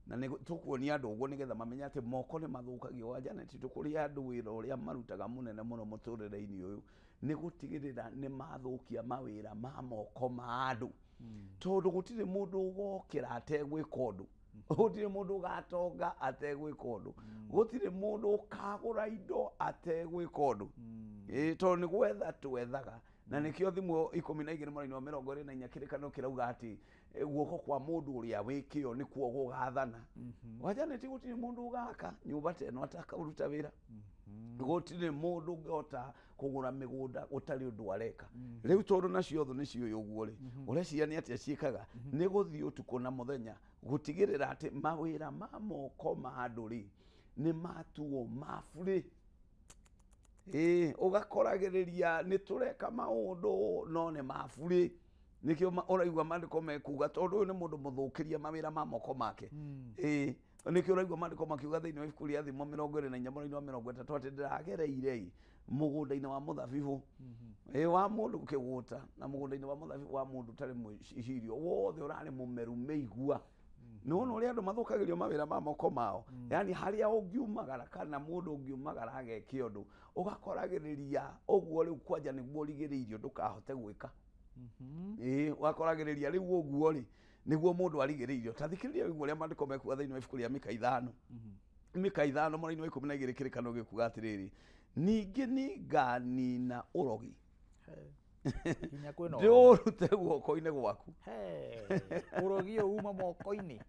na nĩ tũkuonia andũ ũguo nĩgetha mamenye atĩ moko nĩ mathũkagio. Wa Janet, tũkũrĩ andũ wĩra ũrĩa marutaga mũnene mũno mũtũrĩre-inĩ ũyũ nĩ gũtigĩrĩra nĩ mathũkia mawĩra ma moko ma andũ, tondũ gũtirĩ mũndũ ũgokĩra ategwĩka ũndũ, gũtirĩ mũndũ ũgatonga ategwĩka ũndũ, gũtirĩ mũndũ ũkagũra indo ategwĩka ũndũ. Ĩĩ, tondũ nĩ gwetha twethaga, na nĩkĩo Thimũ 12 mũraini wa 24 kĩrĩkanĩro kĩrauga atĩ guoko kwa mũndũ ũrĩa wĩ kĩo nĩkuo gũgathana. Wa Janet, gũtirĩ mũndũ ũgaka nyũmba ta ĩno atakaruta wĩra, gũtirĩ mũndũ ũngĩhota kũgũra mĩgũnda gũtarĩ ũndũ areka. Rĩu tondũ nacio thũ nĩ ciũĩ ũguo rĩ, ũreciria nĩ atĩa ciĩkaga? Nĩ gũthiĩ ũtukũ na mũthenya gũtigĩrĩra atĩ mawĩra ma moko ma andũ rĩ nĩ matuo ma burĩ. Ĩĩ, ũgakoragĩrĩria nĩ tũreka maũndũ no nĩ ma burĩ. Nĩkĩo ũraigua maandĩko mekuga, tondũ ũyũ nĩ mũndũ mũthũkĩria mawĩra ma moko make. Ĩĩ, nĩkĩo ũraigua maandĩko makiuga thĩinĩ wa ibuku rĩa Thimo 24 mũraini wa 30 atĩ ndĩragereire ĩ mũgũnda-inĩ wa mũthabibũ ĩ wa mũndũ kĩgũta, na mũgũnda-inĩ wa mũthabibũ wa mũndũ ũtarĩ mwĩcirio wothe ũrarĩ mũmeru mĩigua. Nĩwona ũrĩa andũ mathũkagĩrio mawĩra ma moko mao? Yani harĩa ũngiumagara kana mũndũ ũngiumagara ageke ũndũ, ũgakoragĩrĩria ũguo rĩu kwanja nĩguo ũrigĩrĩirio ndũkahote gwĩka. Ĩĩ, ũgakoragĩrĩria rĩu ũguo rĩ nĩguo mũndũ arigĩrĩirio. Ta thikĩrĩria ũguo ũrĩa maandĩko mekuga thĩinĩ wa ibuku rĩa Mika 5, Mika 5 mũraini wa 12, kĩrĩkanĩro gĩkuga atĩrĩrĩ, "Ningĩ nĩnganina ũrogi Nginya kwĩna ndĩũrute guoko-inĩ gwaku." Ũrogi ũyũ uma moko-inĩ.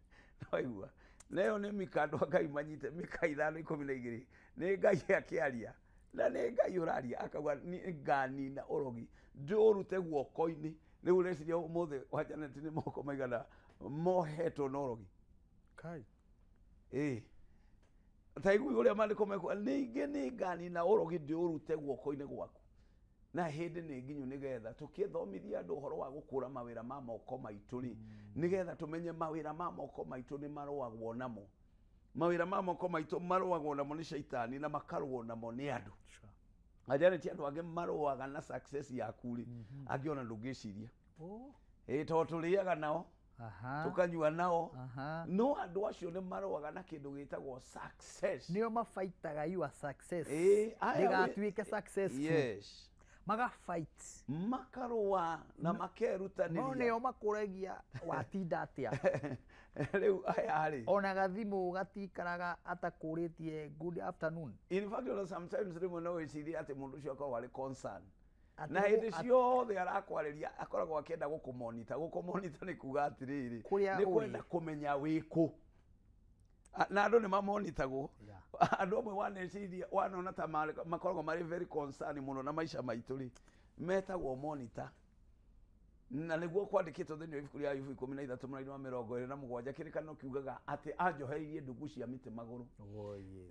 Waigua? Nayo nĩ Mika, andũ a Ngai manyite Mika 5:12, nĩ Ngai akĩaria, na nĩ Ngai ũraria akauga, "Nĩ nganina ũrogi ndĩũrute guoko-inĩ." Rĩu ũreciria ũmũthĩ wa Janet nĩ moko maigana mohetwo na ũrogi? Kai. Ĩĩ, ta igui ũrĩa maandĩko mekuga, "Ningĩ nĩ nganina ũrogi ndĩũrute guoko-inĩ gwaku." Na hĩndĩ nĩ nginyu nĩgetha tũkĩthomithia andũ ũhoro wa gũkũra mawĩra ma moko maitũ rĩ, nĩgetha tũmenye mawĩra ma moko maitũ nĩ marũagwo namo. Mawĩra ma moko maitũ marũagwo namo nĩ caitani na makarũo namo nĩ andũ. Ajaneti andũ angĩ marũaga na success yaku rĩ, angĩ ona ndũngĩciria. Ĩ tondũ tũrĩaga nao, tũkanyua nao, no andũ acio nĩ marũaga na kĩndũ gĩtagwo success. Nĩo mabaitaga your success. Ĩ, aya ndĩgatuĩke successful. Yes. Magafight. Makarũa na makerutanĩria. No nĩo makũragia watinda atĩa. Rĩu aya rĩ, ona gathimũ gatikaraga atakũrĩtie good afternoon. In fact, ona sometimes rĩmwe no wĩcirie atĩ mũndũ ũcio akoragwo arĩ concern. Atĩ Na hĩndĩ ciothe arakwarĩria akoragwo akĩenda gũkũmonita. Gũkũmonita nĩ kuga atĩrĩrĩ, Kũrĩa nĩ ũrĩ. kwenda kũmenya wĩkũ. Na andũ nĩ mamonitagwo. Andũ amwe waneciria wanona ta makoragwo marĩ very concern mũno na maica maitũ rĩ, metagwo monitor. Na nĩguo kwandĩkĩtwo thĩinĩ wa ibuku rĩa Ayubu 13 mũraini wa 27, kĩrĩkanĩro kiugaga atĩ anjoheirie ndungu cia mĩtĩ magũrũ.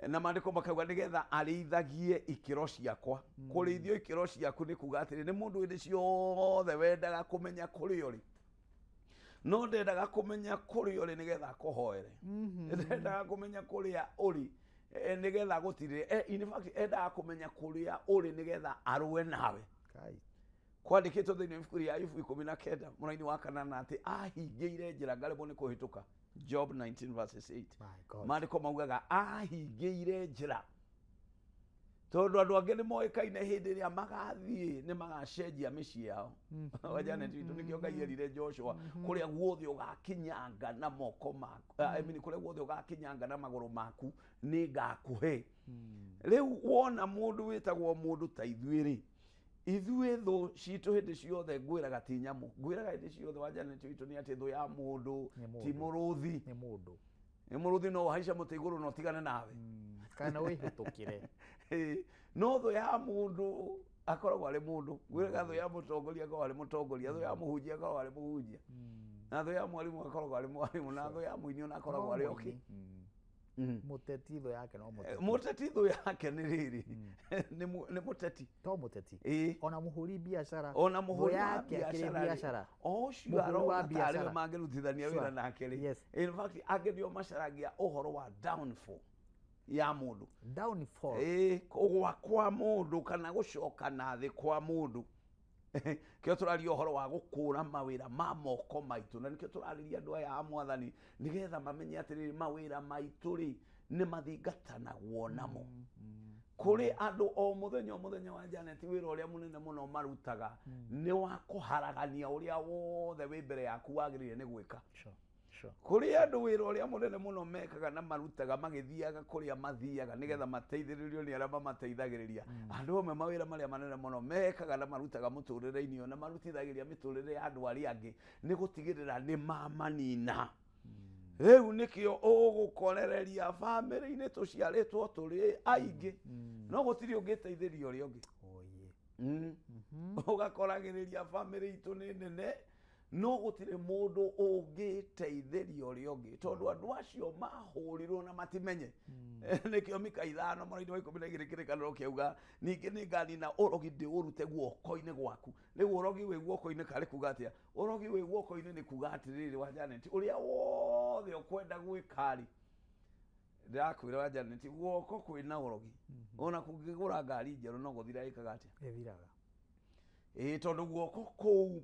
Na maandĩko makauga nĩgetha arĩithagie ikĩro ciakwa. Kũrĩithio ikĩro ciaku nĩ kuga atĩrĩ, nĩ mũndũ hĩndĩ ciothe wendaga kũmenya kũrĩa ũrĩ, no ndendaga kũmenya kũrĩa ũrĩ nĩgetha akũhoere. Ndendaga kũmenya kũrĩa ũrĩ nĩgetha agũtirĩre. In fact, endaga kũmenya kũrĩa ũrĩ nĩgetha arũe nawe. Kwandĩkĩtwo thĩinĩ wa ibuku rĩa Ayubu 19 mũraini wa 8 atĩ ahingĩire njĩra ngaremwo nĩ kũhĩtũka. Job 19 verses 8. Maandĩko maugaga ahingĩire njĩra, tondũ andũ angĩ nĩ moĩkaine hĩndĩ ĩrĩa magathiĩ nĩ magacenjia mĩciĩ yao. Wa Janet witũ, nĩkĩo Ngai erire Joshua, kũrĩa guothe ũgakinyanga na moko maku, I mean, kũrĩa guothe ũgakinyanga na magũrũ maku nĩ ngakũhe. Rĩu wona mũndũ wĩtagwo mũndũ ta ithuĩ rĩ, ithuĩ thũ citũ hĩndĩ ciothe ngwĩraga ti nyamũ, ngwĩraga hĩndĩ ciothe wa Janet witũ nĩ atĩ thũ ya mũndũ ti mũrũthi. Nĩ mũndũ. Nĩ mũrũthi no ũhaice mũtĩ igũrũ na ũtigane nawe, kana wĩhĩtũkĩre. No thũ ya mũndũ akoragwo arĩ mũndũ. Ngwĩraga thũ ya mũtongoria akoragwo arĩ mũtongoria, thũ ya mũhunjia akoragwo arĩ mũhunjia, na thũ ya mwarimũ akoragwo arĩ mwarimũ, na thũ ya mũini ona akoragwo arĩ okĩ. Mũteti thũ yake no mũteti. Mũteti thũ yake nĩ rĩrĩ, nĩ mũteti. To mũteti. Ĩ. Ona mũhũri biacara. Ona mũhũri thũ wa yake akĩrĩ biacara rĩ, biacara. o ũcio Mũhũri wa arona tarĩ we biacara. mangĩrutithania wĩra nake rĩ. In fact, angĩ nĩo macaragia ũhoro wa downfall ya mũndũ. Downfall. Ĩ, kũgwa kwa mũndũ kana gũcoka na thĩ kwa mũndũ. Kĩo tũraria ũhoro wa gũkũra mawĩra ma moko maitũ, na nĩkĩo tũrarĩria andũ aya a mwathani nĩgetha mamenye atĩrĩrĩ, mawĩra maitũ rĩ nĩ mathingatanagwo namo. Kũrĩ andũ o mũthenya o mũthenya wa Janet, wĩra ũrĩa mũnene mũno marutaga nĩ wa kũharagania ũrĩa wothe wĩ mbere yaku wagĩrĩire nĩ gwĩka. Kũrĩ andũ wĩra ũrĩa mũnene mũno mekaga na marutaga magĩthiaga kũrĩa mathiaga nĩgetha mateithĩrĩrio nĩ arĩa mamateithagĩrĩria. Andũ amwe mawĩra marĩa manene mũno mekaga na marutaga mũtũrĩre-inĩ ũyũ na marutithagĩria mĩtũrĩre ya andũ arĩa angĩ nĩ gũtigĩrĩra nĩ mamanina. Rĩu nĩkĩo ũgũkorereria bamĩrĩ-inĩ tũciarĩtwo tũrĩ aingĩ, no gũtirĩ ũngĩteithĩria ũrĩa ũngĩ. Ũgakoragĩrĩria bamĩrĩ itũ nĩ nene, no gũtirĩ mũndũ ũngĩteithĩria ũrĩa ũngĩ, tondũ andũ acio mahũrirwo na matimenye. Nĩkĩo Mika 5 mũraini wa 12 kĩrĩkanĩro kĩauga, ningĩ nĩnganina ũrogi ndĩũrute guoko-inĩ gwaku. Rĩu ũrogi wĩ guoko-inĩ karĩ kuga atĩa? Ũrogi wĩ guoko-inĩ nĩ kuga atĩrĩrĩ wa Janet, ũrĩa wothe ũkwenda gwĩka rĩ, ndĩrakwĩra wa Janet, guoko kwĩna ũrogi, ona kũngĩgũra ngari njerũ no gũthira ĩkaga atĩa? Ĩthiraga. Ĩ, tondũ guoko kũu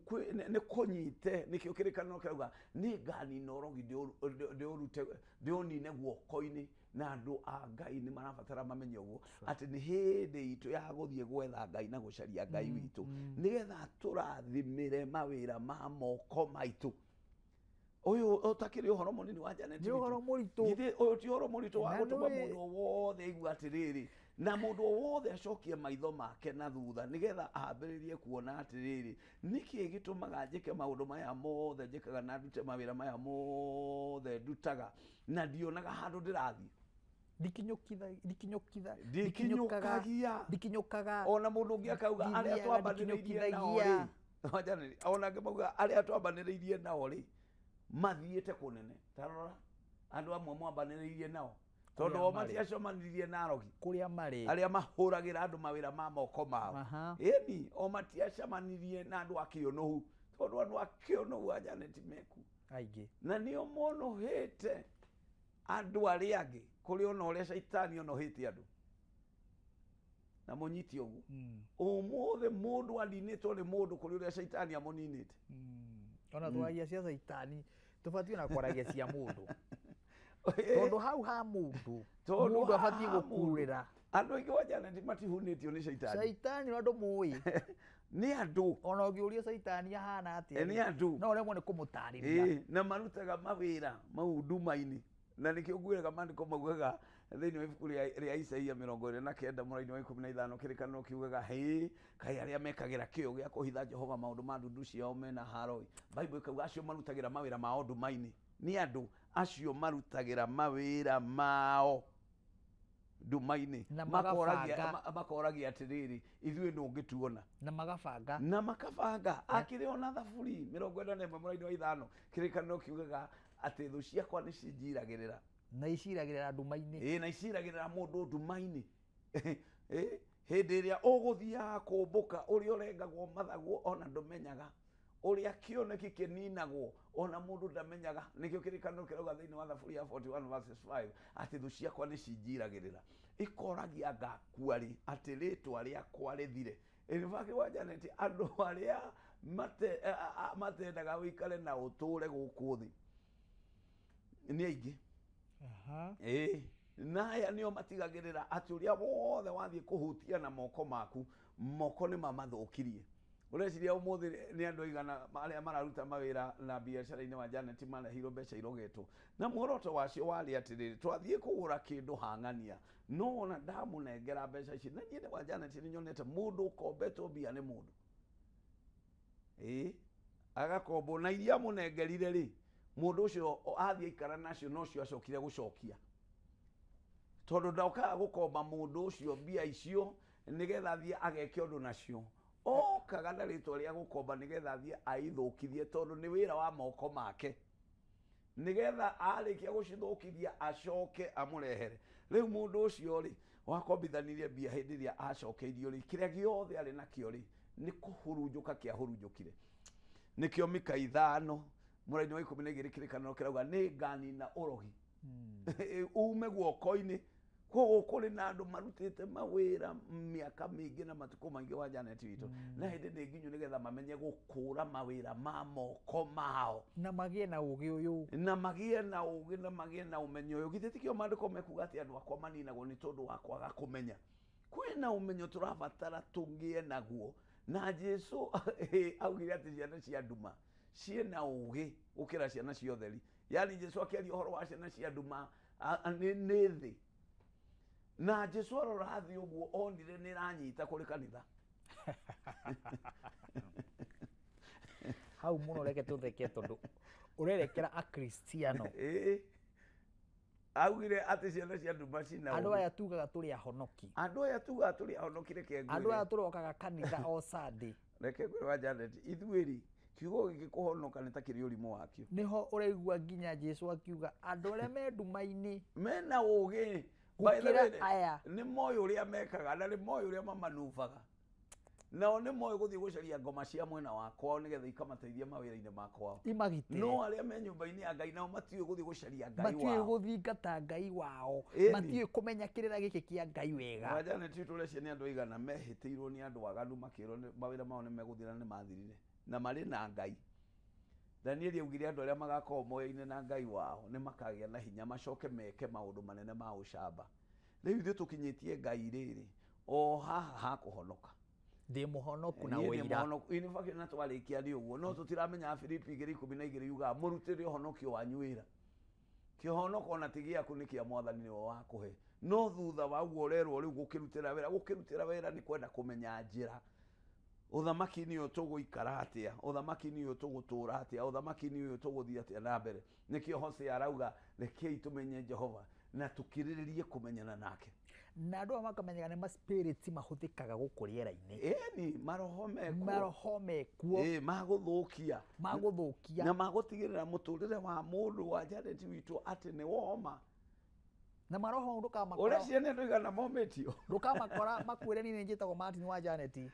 nĩ kũnyite. Nĩkĩo kĩrĩkanĩro kĩrauga nĩ nganina ũrogi ndĩũrute ndĩũnine guoko-inĩ. Na andũ a Ngai nĩ marabatara mamenye ũguo atĩ nĩ hĩndĩ itũ ya gũthiĩ gwetha Ngai na gũcaria Ngai witũ nĩgetha tũrathimĩre mawĩra ma moko maitũ. Ũyũ ũtakĩrĩ ũhoro mũnini wa Janet Nĩ witũ. ũhoro mũritũ. Githĩ ũyũ ti ũhoro mũritũ wa Na gũtũma nĩwĩ- mũndũ o wothe aigue atĩrĩrĩ, na mũndũ o wothe acokie maitho make na thutha nĩgetha ambĩrĩrie kuona atĩrĩrĩ, nĩkĩ gĩtũmaga njĩke maũndũ maya mothe njĩkaga na ndute mawĩra maya mothe ndutaga na ndionaga handũ ndĩrathiĩ. Ndikinyũkagia. Ndikinyũkaga. Ona mũndũ ũngĩ akauga arĩa Ndithiaga, twambanĩrĩirie nao rĩ, ndikinyũkithagia. Ona angĩ mauga arĩa twambanĩrĩirie nao rĩ mathiĩte kũnene. Ta rora andũ amwe mwambanĩrĩirie nao, tondũ Kũrĩa o marĩ. matiacemanirie na arogi Kũrĩa marĩ. Arĩa mahũragĩra andũ mawĩra ma moko mao. Ĩni o matiacemanirie na andũ a kĩũnũhu, tondũ andũ a kĩũnũhu a Janet meku aingĩ, na nĩo monũhĩte andũ arĩa angĩ kũrĩ ona ũrĩa caitani onohĩte andũ. Na mũnyite ũguo. Ũmũthĩ mũndũ aninĩtwo nĩ mũndũ kũrĩ ũrĩa caitani amũninĩte. Ona twaragia cia caitani tũbatiĩ ona kwaragia cia mũndũ, tondũ hau ha mũndũ, mũndũ abatiĩ gũkurĩra. Andũ aingĩ wa Janet matihunĩtio nĩ caitani. Caitani andũ mũĩ nĩ andũ. Ona ũngĩũria caitani ahana atĩa, nĩ andũ, no ũremwo nĩ kũmũtarĩria. Na marutaga mawĩra mau nduma-inĩ, na nĩkĩo ngwĩraga maandĩko maugaga thĩinĩ wa ibuku rĩa Isaia 29 mũraini wa 15 kĩrĩkanĩro kiugaga hĩ kaĩ arĩa mekagĩra kĩyo gĩa kũhitha Jehova maũndũ ma ndundu ciao mena haroi. Bible ĩkauga acio marutagĩra mawĩra mao nduma-inĩ. Nĩ andũ acio marutagĩra mawĩra mao nduma-inĩ, makoragia atĩrĩrĩ, ithuĩ ndũngĩtuona. Na magabanga, na makabanga. Akĩrĩ ona Thaburi 41 mũraini wa 5 kĩrĩkanĩro kiugaga atĩ thũ ciakwa nĩ cinjiragĩrĩra. Na iciragĩrĩra nduma-inĩ. Ĩĩ, na iciragĩrĩra mũndũ nduma-inĩ. Hĩndĩ ĩrĩa ũgũthiaga kũmbũka, ũrĩa ũrengagwo mathagwo ona ndũmenyaga, ũrĩa kĩoneki kĩninagwo ona mũndũ ndamenyaga. Nĩkĩo kĩrĩkanĩro kĩrauga thĩinĩ wa Thaburi ya 41 verses 5 atĩ thũ ciakwa nĩ cinjiragĩrĩra, ikoragia ngakua rĩ, atĩ rĩtwa rĩakwa rĩthire. In fact wa Janet, andũ arĩa matendaga ũikare na ũtũre gũkũ thĩ nĩ aingĩ. Ĩĩ, na aya nĩo matigagĩrĩra atĩ ũrĩa wothe wathiĩ kũhutia na moko maku, moko nĩ mamathũkirie. Ũreciria ũmũthĩ nĩ andũ aigana arĩa mararuta mawĩra na biacara-inĩ wa Janet marehirwo mbeca irogetwo, na muoroto wacio warĩ atĩrĩrĩ, twathiĩ kũgũra kĩndũ hang'ania, no ona ndamũnengera mbeca ici. Na niĩ wa Janet nĩ nyonete mũndũ ũkombetwo mbia nĩ mũndũ, ĩĩ, agakombwo na iria amũnengerire rĩ, mũndũ ũcio athiĩ aikara nacio nocio acokire gũcokia, tondũ ndokaga gũkomba mũndũ ũcio mbia icio nĩgetha athiĩ ageke ũndũ nacio. Okaga na rĩtwa rĩa gũkomba nĩgetha athiĩ aithũkithie, tondũ nĩ wĩra wa moko make, nĩgetha arĩkia gũcithũkithia acoke amũrehere. Rĩu mũndũ ũcio rĩ wakombithanirie mbia hĩndĩ ĩrĩa acokeirio rĩ, kĩrĩa gĩothe arĩ nakĩo rĩ nĩ kũhurunjũka kĩahurunjũkire. Nĩkĩo Mika 5 mũraini wa 12 kĩrĩkanĩro kĩrauga nĩ nganina ũrogi ume guoko-inĩ. Koguo kũrĩ na andũ marutĩte mawĩra mĩaka mĩingĩ na matukũ maingĩ wa Janet witũ, na hĩndĩ nĩ nginyu nĩgetha mamenye gũkũra mawĩra ma moko mao, na magĩe na ũgĩ ũyũ, na magĩe na ũgĩ, na magĩe na ũmenyo ũyũ. Githĩ tikĩo maandĩko mekuga atĩ andũ akwa maninagwo nĩ tondũ wa kwaga kũmenya. Kwĩna ũmenyo tũrabatara tũgĩe naguo, na Jesu augire atĩ ciana cia nduma ciĩna ũgĩ gũkĩra ciana cia ũtheri. Yaani Jesu akĩaria ũhoro wa ciana cia nduma nĩ thĩ. Na Jesu arora thĩ ũguo onire nĩ ĩranyita kũrĩ kanitha. Hau mũno reke tũtheke tondũ ũrerekera Akristiano. Augire atĩ ciana cia nduma cina andũ aya tugaga tũrĩ ahonoki, andũ aya tugaga tũrĩ ahonoki. Reke ngwĩre, andũ aya tũrokaga kanitha o Sunday. Reke ngwĩre wa Janet, ithuĩ rĩ, kiugo gĩkĩ kũhonoka nĩ ta kĩrĩ ũrimũ wakĩo. Nĩho ũraigua nginya Jesu akiuga andũ arĩa me nduma-inĩ mena ũgĩ gũkĩra aya. Nĩ moĩ ũrĩa mekaga na nĩ moĩ ũrĩa mamanubaga, nao nĩ moĩ gũthiĩ gũcaria ngoma cia mwena wa kwao nĩgetha ikamateithia mawĩra-inĩ ma kwao, imagitĩre. No arĩa me nyũmba-inĩ ya Ngai nao matiũĩ gũthiĩ gũcaria Ngai wao, matiũĩ gũthingata Ngai wao, matiũĩ kũmenya kĩrĩra gĩkĩ kĩa Ngai wega. Wa Janet tũrecia nĩ andũ aigana mehĩtĩirwo nĩ andũ aganu makĩrwo mawĩra mao nĩ megũthira, nĩ mathirire, na marĩ na Ngai. Danieli augire andũ arĩa magakorwo moyaine na Ngai wao nĩ makagĩa na hinya macoke meke maũndũ manene ma ũcamba. Rĩu ithuĩ tũkinyĩtie Ngai rĩrĩ o haha ha kũhonoka. Ndĩ mũhonoku na ũira. In fact na twarĩkia nĩ ũguo, no tũtiramenya Filipi 2:12 yugaga mũrutĩre ũhonokio wanyu wĩra. Kĩhonoko ona ti gĩaku nĩ kĩa Mwathani nĩwe wakũhe. No thutha wa ũguo ũrerwo rĩu gũkĩrutĩra wĩra, gũkĩrutĩra wĩra nĩ kwenda kũmenya njĩra. Ũthamaki-inĩ ũyũ tũgũikara atĩa, ũthamaki-inĩ ũyũ tũgũtũra atĩa, ũthamaki-inĩ ũyũ tũgũthiĩ atĩa na mbere. Nĩkĩo Hosea arauga rekei tũmenye Jehova na tũkirĩrĩrie kũmenyana nake. Na andũ aya makamenyaga nĩ ma spirits mahũthĩkaga gũkũ rĩera-inĩ. Ĩni, maroho mekuo. Maroho mekuo. Ĩĩ, magũthũkia. Magũthũkia. Na magũtigĩrĩra mũtũrĩre wa mũndũ wa Janet witũ atĩ nĩ woma. Na maroho ndũkamakora. Ũreciria nĩ andũ aigana momĩtio? Ndũkamakora makwĩre niĩ nĩ njĩtagwo Martin wa Janet.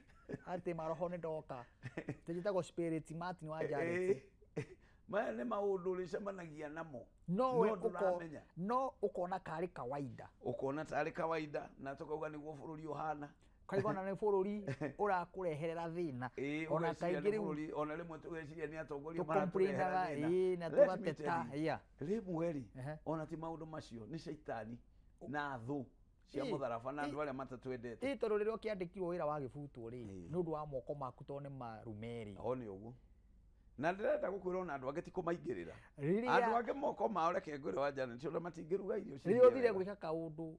Atĩ maroho nĩ ndoka. Njĩtagwo spirit Martin wa Janet. Maya nĩ maũndũ ũrĩcemanagia namo. No ũkona karĩ kawaida. Ũkona tarĩ kawaida na tũkauga nĩguo bũrũri ũhana. Kaigua ona nĩ bũrũri ũrakũreherera thĩna. Ĩĩ, Ona ũgeciria kaingĩ nĩ rĩu bũrũri, ona rĩmwe tũgeciria nĩ atongoria tũcomplainaga, maratũrehera thĩna. ĩĩ, na Let me tũgateta, tell you, yeah. Rĩmwe rĩ, Ehe. ona ti maũndũ macio, nĩ caitani na thũ cia Ĩĩ, mũtharaba na ĩĩ. andũ arĩa matatwendete. Ĩ tondũ rĩrĩa ũkĩandĩkirwo wĩra wa gĩbutwo rĩ, Ĩĩ. nĩ ũndũ wa moko maku tondũ nĩ marume rĩ. O nĩ ũguo. Na ndĩrenda gũkwĩra ona andũ angĩ ti kũmaingĩrĩra. Rĩrĩa Andũ angĩ moko mao reke ngwĩre wa Janet, ona matingĩruga irio rĩrĩa cingie ũthire wega. gwĩka kaũndũ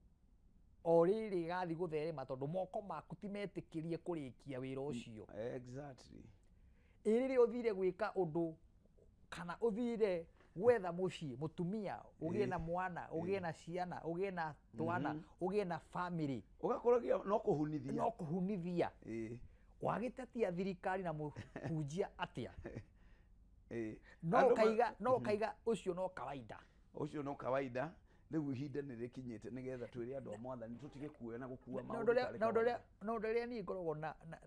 o rĩrĩ gathi gũtherema tondũ moko maku ti metĩkĩrie kũrĩkia wĩra ũcio. Exactly. Ĩ rĩrĩa ũthire gwĩka ũndũ kana ũthire gwetha mũciĩ mũtumia ũgĩe na mwana ũgĩe na ciana ũgĩe na twana ũgĩe na family Ũgakorwo nginya no kũhunithia. no kũhunithia. Ĩĩ. Wagĩtetia thirikari na mũhunjia atĩa? Ĩĩ. No Andũ ma- ũkaiga, no ũkaiga ũcio no kawaida. Ũcio no kawaida. Rĩu ihinda nĩ rĩkinyĩte nĩgetha twĩre andũ a mwathani tũtige kuoya na gũkua Na maũndũ ũndũ ũrĩa- tarĩ na ũndũ ũrĩa kawaida. na ũndũ ũrĩa niĩ ngoragwo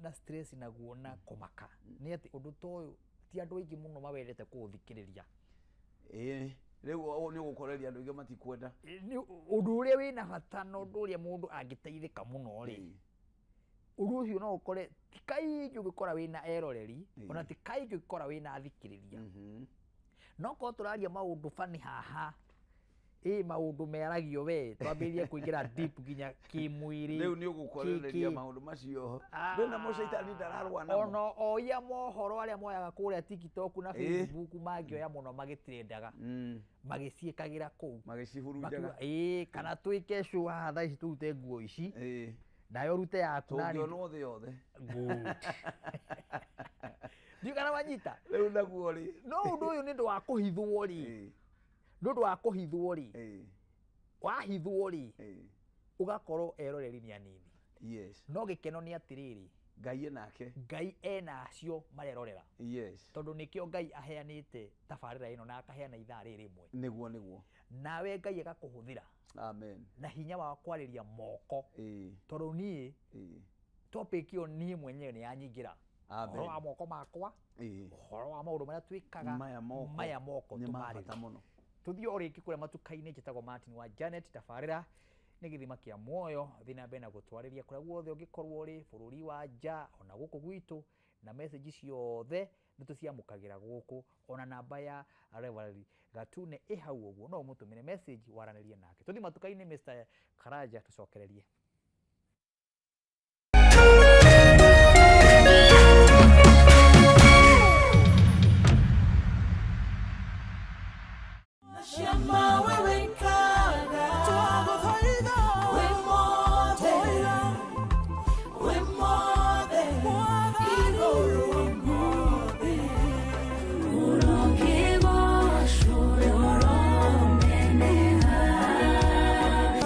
na stress naguo na kũmaka nĩ atĩ ũndũ ta ũyũ ti andũ aingĩ mũno mawendete kũũthikĩrĩria. Ĩĩ, rĩu ũũ nĩ ũgũkoreria andũ aingĩ matikwenda. Nĩ ũndũ ũrĩa wĩna bata na ũndũ ũrĩa mũndũ angĩteithĩka mũno rĩ, Ĩĩ. ũndũ ũcio no ũkore ti kaingĩ ũngĩkora wĩna eroreri, Ĩĩ. ona ti kaingĩ ũngĩkora wĩna athikĩrĩria. Mhm. No korwo tũraria maũndũ bani haha, ĩ maũndũ meragio we, twambĩrĩrie kũingĩra deep nginya kĩmwĩrĩ. Rĩu nĩ ũgũkorereria kĩkĩ. maũndũ macio. Ndũĩ namo caitani ndararũa namo. Ona oia mohoro arĩa moyaga kũrĩa TikTok na Ĩĩ. Facebook mangĩoya mũno magĩtirendaga. Magĩciĩkagĩra kũu. Magĩcihurunjaga. Makiuga, ĩĩ, kana twĩke show haha thaa ici tũrute nguo ici. Ĩĩ. Nawe ũrute yaku na niĩ- Tũngĩonwo thĩ yothe. Good. Ndiũĩ kana wanyita. Rĩu naguo rĩ. No ũndũ ũyũ nĩ ũndũ wa kũhithwo rĩ. Ĩĩ. Nĩ ũndũ wa kũhithwo rĩ. Ĩĩ. Wahithwo rĩ, Ĩĩ. ũgakorwo eroreri nĩ anini. Yes. No gĩkeno nĩ atĩrĩrĩ, Ngai enake. Ngai ena acio marerorera. Yes. Tondũ nĩkĩo Ngai aheanĩte tabarĩra ĩno na akaheana ithaa rĩrĩ rĩmwe. Nĩguo, nĩguo. Nawe Ngai agakũhũthĩra. Amen. Na hinya wa kwarĩria moko. Ĩĩ. Tondũ niĩ, Ĩĩ. topic ĩyo niĩ mwenyewe nĩ yanyingĩra. Amen. Ũhoro wa moko makwa, Ĩĩ. ũhoro wa maũndũ marĩa twĩkaga, Maya moko. maya moko Nĩ ma tũmarĩrie. bata mũno. Tũthiĩ o rĩngĩ kũrĩa matuka-inĩ, njĩtagwo Martin wa Janet, tabarĩra nĩ gĩthima kĩa muoyo, thiĩ na mbere na gũtwarĩria kũrĩa guothe ũngĩkorwo ũrĩ, bũrũri wa nja, ona gũkũ gwitũ, na message ciothe nĩ tũciamũkagĩra gũkũ, ona namba ya Reverend Gatune ĩ hau ũguo, no ũmũtũmĩre message waranĩrie nake. Tũthiĩ matuka-inĩ Mr. Karanja, tũcokererie.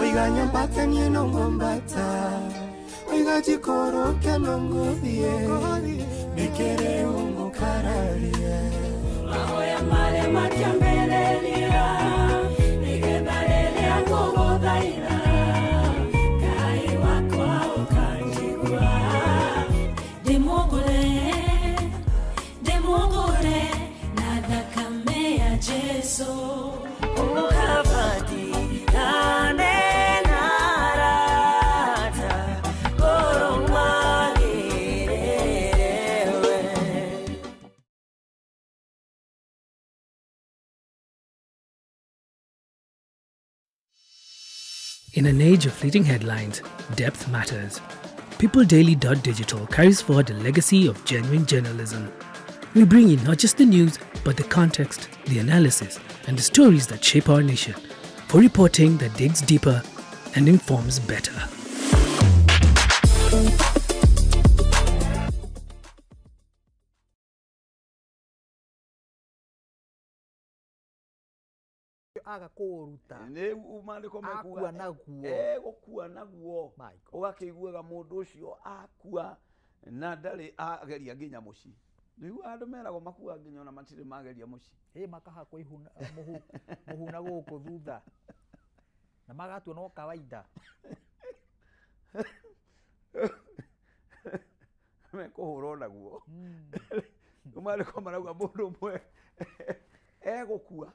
Oiga nyambate niĩ no ngwambata, oiga njikũrũke no ngũthiĩ, nĩkĩrĩ ũngũkararia. Mahoya marĩa matiambĩrĩria, nĩgetha rĩrĩa ngũgũthaitha, Ngai wakwa ũkanjigua. Ndĩmũgũre, ndĩmũgũre na thakame ya Jesũ. In an age of fleeting headlines, depth matters. PeopleDaily.digital carries forward the legacy of genuine journalism. We bring you not just the news, but the context, the analysis, and the stories that shape our nation, for reporting that digs deeper and informs better. Aga kũũruta. Nĩ maandĩko mekuga, Akua naguo. Egũkua naguo. My God. Ũgakĩiguaga mũndũ ũcio akua na ndarĩ ageria nginya mũciĩ. Nĩguo andũ meragwo makua nginya ona matirĩ mageria mũciĩ. Ĩ makahakwo ihu na, mũhu, mũhu na gũkũ thutha. Na magatua no kawaida. Mekũhũrwo naguo. Rĩu maandĩko marauga mũndũ ũmwe egũkua.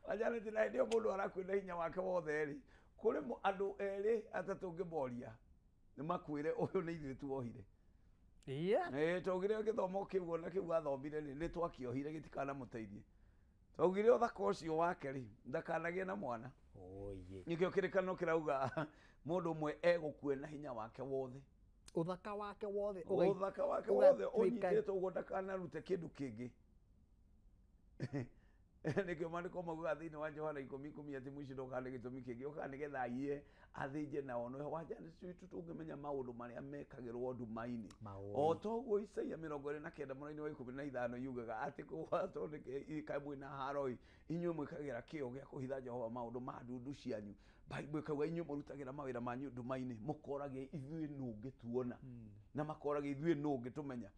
Wajanet, na hĩndĩ ĩyo mũndũ arakua na hinya wake wothe rĩ, kũrĩ andũ erĩ atatũ ũngĩmoria, Nĩ makwĩre ũyũ nĩ ithuĩ tuohire. Yeah. Twaugire gĩthomo kĩu ona kĩu athomire rĩ, nĩ twakĩohire gĩtikanamũteithie. Twaugire ũthaka ũcio wake rĩ, ndakanagĩe na mwana. Oye. Nĩkĩo kĩrĩkanĩro kĩrauga mũndũ ũmwe egũkue na hinya wake wothe. Ũthaka wake wothe. Ũthaka wake wothe ũnyitĩtwo ũguo ndakanarute kĩndũ kĩngĩ. Nĩkĩo maandĩko maugaga thĩinĩ wa Johana 10:10 atĩ mũici ndokaga nĩ gĩtũmi kĩngĩ, okaga nĩgetha aiye, athĩnje na one. Wanja witũ tũngĩmenya maũndũ marĩa mekagĩrwo nduma-inĩ. O toguo Isaia 29 mũraini wa 15 yugaga atĩ kũgwatwo nĩ kaĩ mwĩna haro-ĩ, inyuĩ mwĩkagĩra kĩyo gĩa kũhitha Jehova maũndũ ma ndundu cianyu. Bible ĩkauga inyuĩ mũrutagĩra mawĩra manyu nduma-inĩ, mũkoragia ithuĩ nũ ũngĩtuona, na makoragia ithuĩ nũ ũngĩtũmenya.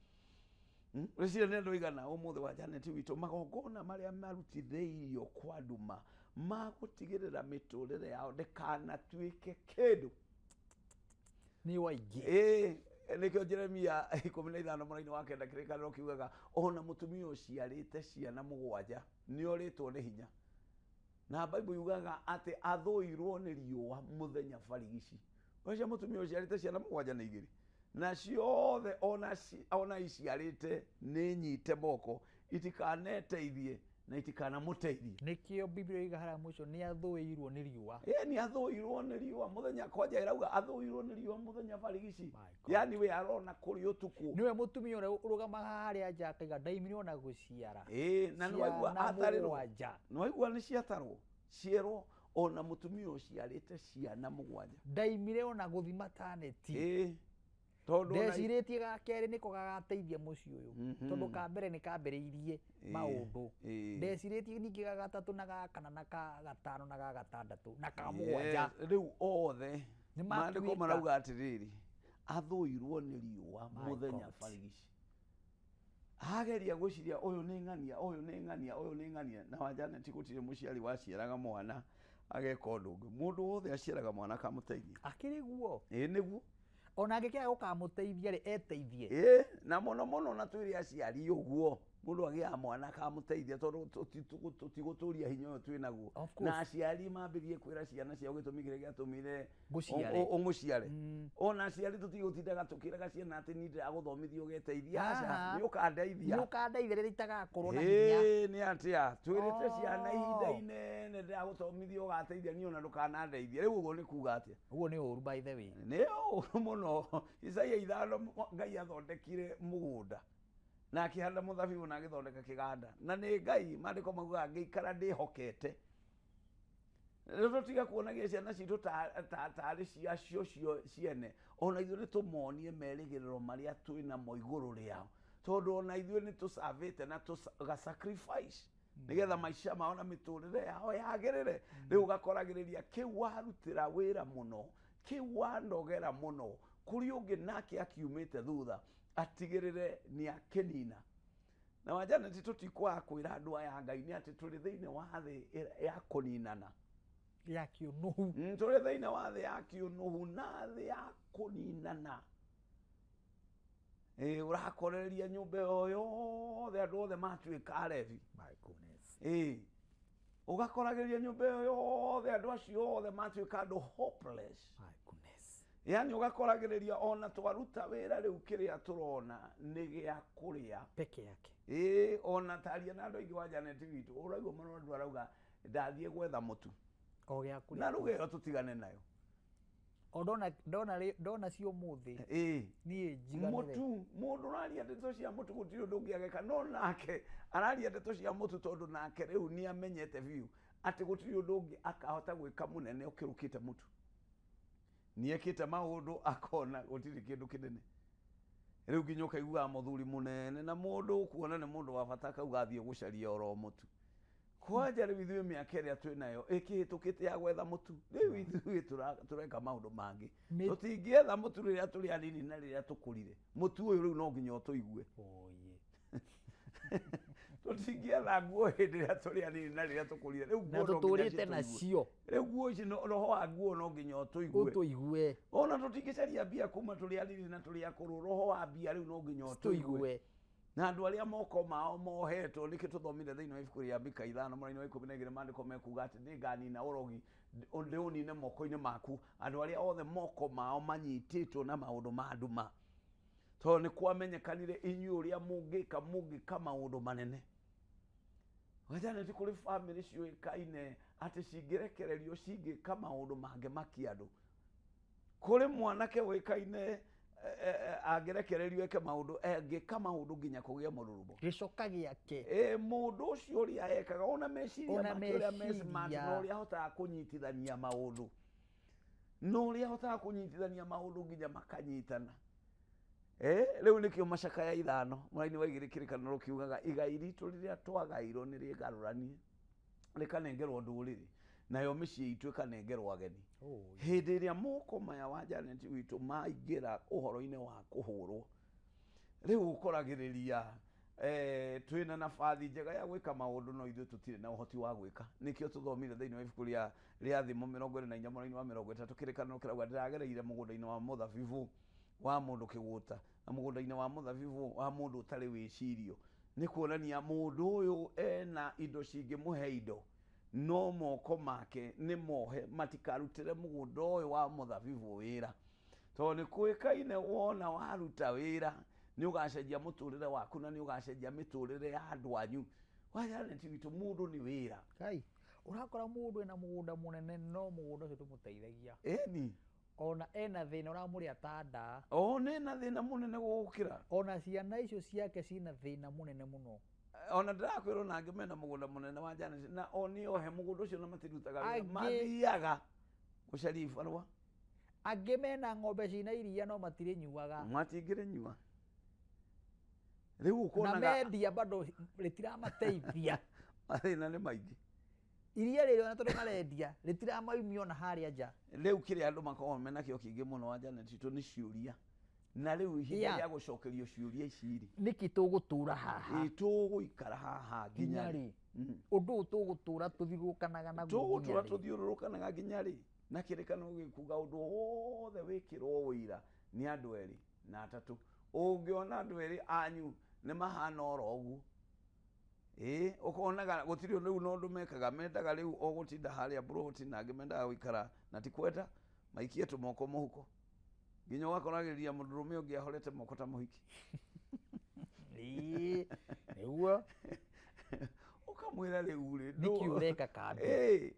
Rĩciria nĩ andũ aigana ũmũthĩ wa Janet witũ magongona marĩa marutithĩirio kwa nduma magũtigĩrĩra mĩtũrĩre yao ndĩkanatuĩke kĩndũ. Nĩ waingĩ. Nĩkĩo Jeremia 15 mũraini wa 9 kĩrĩkanĩro kiugaga ona mũtumia ũciarĩte ciana 7 nĩorĩtwo nĩ hinya. Na Bible yugaga atĩ athũirwo nĩ riũa mũthenya barigici. Ũcio mũtumia ũciarĩte ciana 7 na 2. Na ciothe ona iciarĩte nĩ nyite moko itikaneteithie na itikanamũteithie. Nĩkĩo Biblia yugaga harĩa mũico nĩ athũirwo nĩ riũa. Nĩ athũirwo nĩ riũa mũthenya, kwanja ĩrauga athũirwo nĩ riũa mũthenya barigici. Yani we arona kũrĩ ũtukũ. Nĩwe mũtumia ũrĩa ũrũgamaga harĩa nja akaiga ndaimire ona gũciara. Na nĩ waigua atarĩrwo. 7. Nĩ waigua nĩ ciatarwo. Cierwo ona mũtumia ũciarĩte ciana 7. Ndaimire ona gũthi maternity. Tondũ ndecirĩtie ga kerĩ nĩko gagateithia mũciĩ ũyũ. Tondũ ka mbere nĩ kambĩrĩirie maũndũ. Ndecirĩtie ningĩ ga gatatũ na ga kana na ka gatano na ga gatandatũ na ka 7. Rĩu othe Nĩ maandĩko matuĩka. marauga atĩrĩrĩ, athũirwo nĩ riũa My mũthenya God. barigici. Ageria gwĩciria ũyũ nĩ ng'ania, ũyũ nĩ ng'ania, ũyũ nĩ ng'ania. Na wa Janet gũtirĩ mũciari waciaraga mwana ageka ũndũ ũngĩ. Mũndũ wothe aciaraga mwana akamũteithia. Akĩrĩ guo? Nĩguo. Ona angĩkĩaga gũkamũteithia rĩ, eteithie. Na mũno mũno na twĩre aciari ũguo, mũndũ agĩaga mwana akamũteithia tondũ tũtigũtũria hinya ũyũ twĩ naguo. Of course. Na aciari mambĩrĩrie kwĩra ciana ciao gĩtũmi kĩrĩa gĩatũmire Ngũciare. ũmũciare. Ona aciari tũtigũtindaga tũkĩraga ciana atĩ niĩ ndĩragũthomithia ũgeteithia. Aca, Aha. nĩ ũkandeithia. Nĩ ũkandeithia rĩrĩa itagakorwo na hinya. Nĩ atĩa? Twĩrĩte ciana ihinda inene ndĩragũthomithia ũgateithia, niĩ ona ndũkanandeithie. Rĩu ũguo nĩ kuga atĩa? Ũguo nĩ ũru by the way. Nĩ ũru mũno. Isaia 5 Ngai athondekire mũgũnda na akĩhanda mũthabibũ na agĩthondeka kĩganda. Na nĩ Ngai, maandĩko maugaga ngĩikara ndĩhokete. Rĩu tũtiga kuonagia ciana citũ tarĩ ciacio ciene. Ona ithuĩ nĩ tũmonie merĩgĩrĩro marĩa twĩ namo igũrũ rĩao. Tondũ ona ithuĩ nĩ tũcavĩte na tũga sacrifice nĩgetha maica mao na mĩtũrĩre yao yagĩrĩre. Rĩu ũgakoragĩrĩria kĩu warutĩra wĩra mũno, kĩu wanogera mũno, kũrĩ ũngĩ nake akiumĩte thutha atigĩrĩre nĩ akĩnina. Na wa Janet tũtikwaga kwĩra andũ aya Ngai nĩ atĩ tũrĩ thĩinĩ wa thĩ ya kũninana. Ya kĩũnũhu. Tũrĩ thĩinĩ wa thĩ ya kĩũnũhu na thĩ ya kũninana. Ũrakorereria nyũmba ĩyo yothe andũ othe matuĩka arebi. My goodness. Ũgakoragĩria nyũmba ĩyo yothe andũ acio othe matuĩka andũ hopeless. My goodness. Yani ũgakoragĩrĩria ona twaruta wĩra rĩu kĩrĩa tũrona nĩ gĩa kũrĩa. Peke yake. Ona taria na andũ aingĩ wa Janet witũ, ũraigua mũno andũ arauga ndathiĩ gwetha mũtu. O gĩa kũrĩa. Na ruga ĩyo tũtigane nayo. O ndona cio ũmũthĩ. Niĩ njiganĩre. Mũtu, mũndũ ũraria ndeto cia mũtu gũtirĩ ũndũ ũngĩ ageka, no nake araria ndeto cia mũtu tondũ nake rĩu nĩ amenyete biũ atĩ gũtirĩ ũndũ ũngĩ akahota gwĩka mũnene ũkĩrũkĩte mũtu. Nĩekĩte maũndũ akona gũtirĩ kĩndũ kĩnene. Rĩu nginya ũkaiguaga mũthuri mũnene na mũndũ ũkuona nĩ mũndũ wa bata akauga athiĩ gũcaria oro mũtu. Kwanja rĩu ithuĩ mĩaka ĩrĩa twĩ nayo ĩkĩhĩtũkĩte ya gwetha mũtu. Rĩu ithuĩ tũreka maũndũ mangĩ. Tũtingĩetha mũtu rĩrĩa tũrĩ anini na rĩrĩa tũkũrire. Mũtu ũyũ rĩu no nginya ũtũigue. Oye. Tũtingĩetha nguo hĩndĩ ĩrĩa tũrĩ anini na rĩrĩa tũkũrire. Rĩu Na nguo no nginya tũtũrĩte citũigue. nacio. Rĩu nguo ici roho wa nguo no nginya ũtũigue. Ũtũigue. Ona tũtingĩcaria mbia kuma tũrĩ anini na tũrĩ akũrũ, roho wa mbia rĩu no nginya ũtũigue. Tũigue. Na andũ arĩa moko mao mohetwo, nĩkĩo tũthomire thĩinĩ wa ibuku rĩa Mika 5 mũraini wa 12, maandĩko mekuga atĩ nĩnganina ũrogi ndĩũnine moko-inĩ maku, andũ arĩa othe moko mao manyitĩtwo na maũndũ ma nduma. Tondũ nĩ kwamenyekanire inyuĩ ũrĩa mũngĩka, mũngĩka maũndũ manene. Wajane ti kũrĩ bamĩrĩ ciũĩkaine atĩ cingĩrekererio cingĩka maũndũ mangĩmakia andũ. Kũrĩ mwanake ũĩkaine angĩrekererio eke maũndũ, angĩka maũndũ nginya kũgĩa mũrurumo. Gĩcoka gĩake. Mũndũ ũcio ũrĩa ekaga, ona meciria Ona make ũrĩa me meciria. smart, na ũrĩa ahotaga kũnyitithania maũndũ. Na ũrĩa ahotaga kũnyitithania maũndũ nginya makanyitana. Rĩu nĩkĩo macakaya 5 mũraini wa 2 kĩrĩkanĩro kiugaga igai ritũ rĩrĩa twagairwo nĩ rĩgarũranie rĩkanengerwo ndũrĩrĩ, nayo mĩciĩ itũ ĩkanengerwo ageni. Hĩndĩ ĩrĩa moko maya wa Janet witũ maingĩra ũhoro-inĩ wa kũhũrwo, rĩu ũkoragĩrĩria twĩna nabathi njega ya gwĩka maũndũ no ithuĩ tũtirĩ na ũhoti wa gwĩka. Nĩkĩo tũthomire thĩinĩ wa ibuku rĩa Thimo 24 mũraini wa 30 kĩrĩkanĩro kĩrauga ndĩragereire mũgũnda-inĩ wa mũthabibũ wa mũndũ kĩgũta na mũgũnda-inĩ wa mũthabibũ wa mũndũ ũtarĩ wĩcirio. Nĩ kuonania mũndũ ũyũ ena indo cingĩmũhe indo, no moko make nĩ mohe matikarutĩre mũgũnda ũyũ wa mũthabibũ wĩra. Tondũ nĩ kũĩkaine wona waruta wĩra nĩ ũgacenjia mũtũrĩre waku na nĩ ũgacenjia mĩtũrĩre ya andũ anyu. Wajanet witũ mũndũ nĩ wĩra. Kai, ũrakora mũndũ ena mũgũnda mũnene no mũgũnda ũcio ndũmũteithagia. Ĩni. Ona ena thĩna ũramũrĩa ta nda. O nĩ ena thĩna mũnene gũgũkĩra. Ona ciana icio ciake ciĩna thĩna mũnene mũno. Ona ndĩrakwĩrwo na angĩ mena mũgũnda mũnene wa Janet na o nĩ ohe mũgũnda ũcio na matirutaga wĩra. Angĩ Mathiaga gũcaria ibarũa. Angĩ mena ng'ombe cina iria no matirĩnyuaga. Matingĩrĩnyua. Rĩu Na ũkonaga mendia bado rĩtiramateithia. Mathĩna nĩ maingĩ. Iria rĩrĩ ona tondũ marendia rĩtiramaumia ona harĩa nja. Rĩu kĩrĩa andũ makoragwo mena kĩo kĩingĩ mũno wa Janet witũ nĩ ciũria. Na rĩu ihinda rĩa gũcokerio ciũria ici rĩ, Nĩkĩ tũgũtũra haha? Ĩ, tũgũikara haha nginya Nginya rĩ? rĩ? Ũndũ ũyũ tũgũtũra tũthiũrũrũkanaga naguo Tũgũtũra nginya rĩ? tũthiũrũrũkanaga nginya rĩ? Na kĩrĩkanĩro gĩkuga ũndũ wothe wĩkĩrwo ũira nĩ andũ erĩ na atatũ. Ũngĩona andũ erĩ anyu nĩ mahana oro ũguo. Ĩ, ũkonaga gũtirĩ rĩu na ũndũ mekaga, mendaga rĩu o gũtinda harĩa mburoti na angĩ mendaga gũikara na ti kwenda maikie tũmoko mũhuko. Nginya ũgakoragĩrĩria mũndũrũme ũngĩ ahorete moko ta mũhiki. Ĩ, nĩguo. Ũkamwĩra rĩu rĩ, Nĩkĩ ũreka kambi? Ĩ,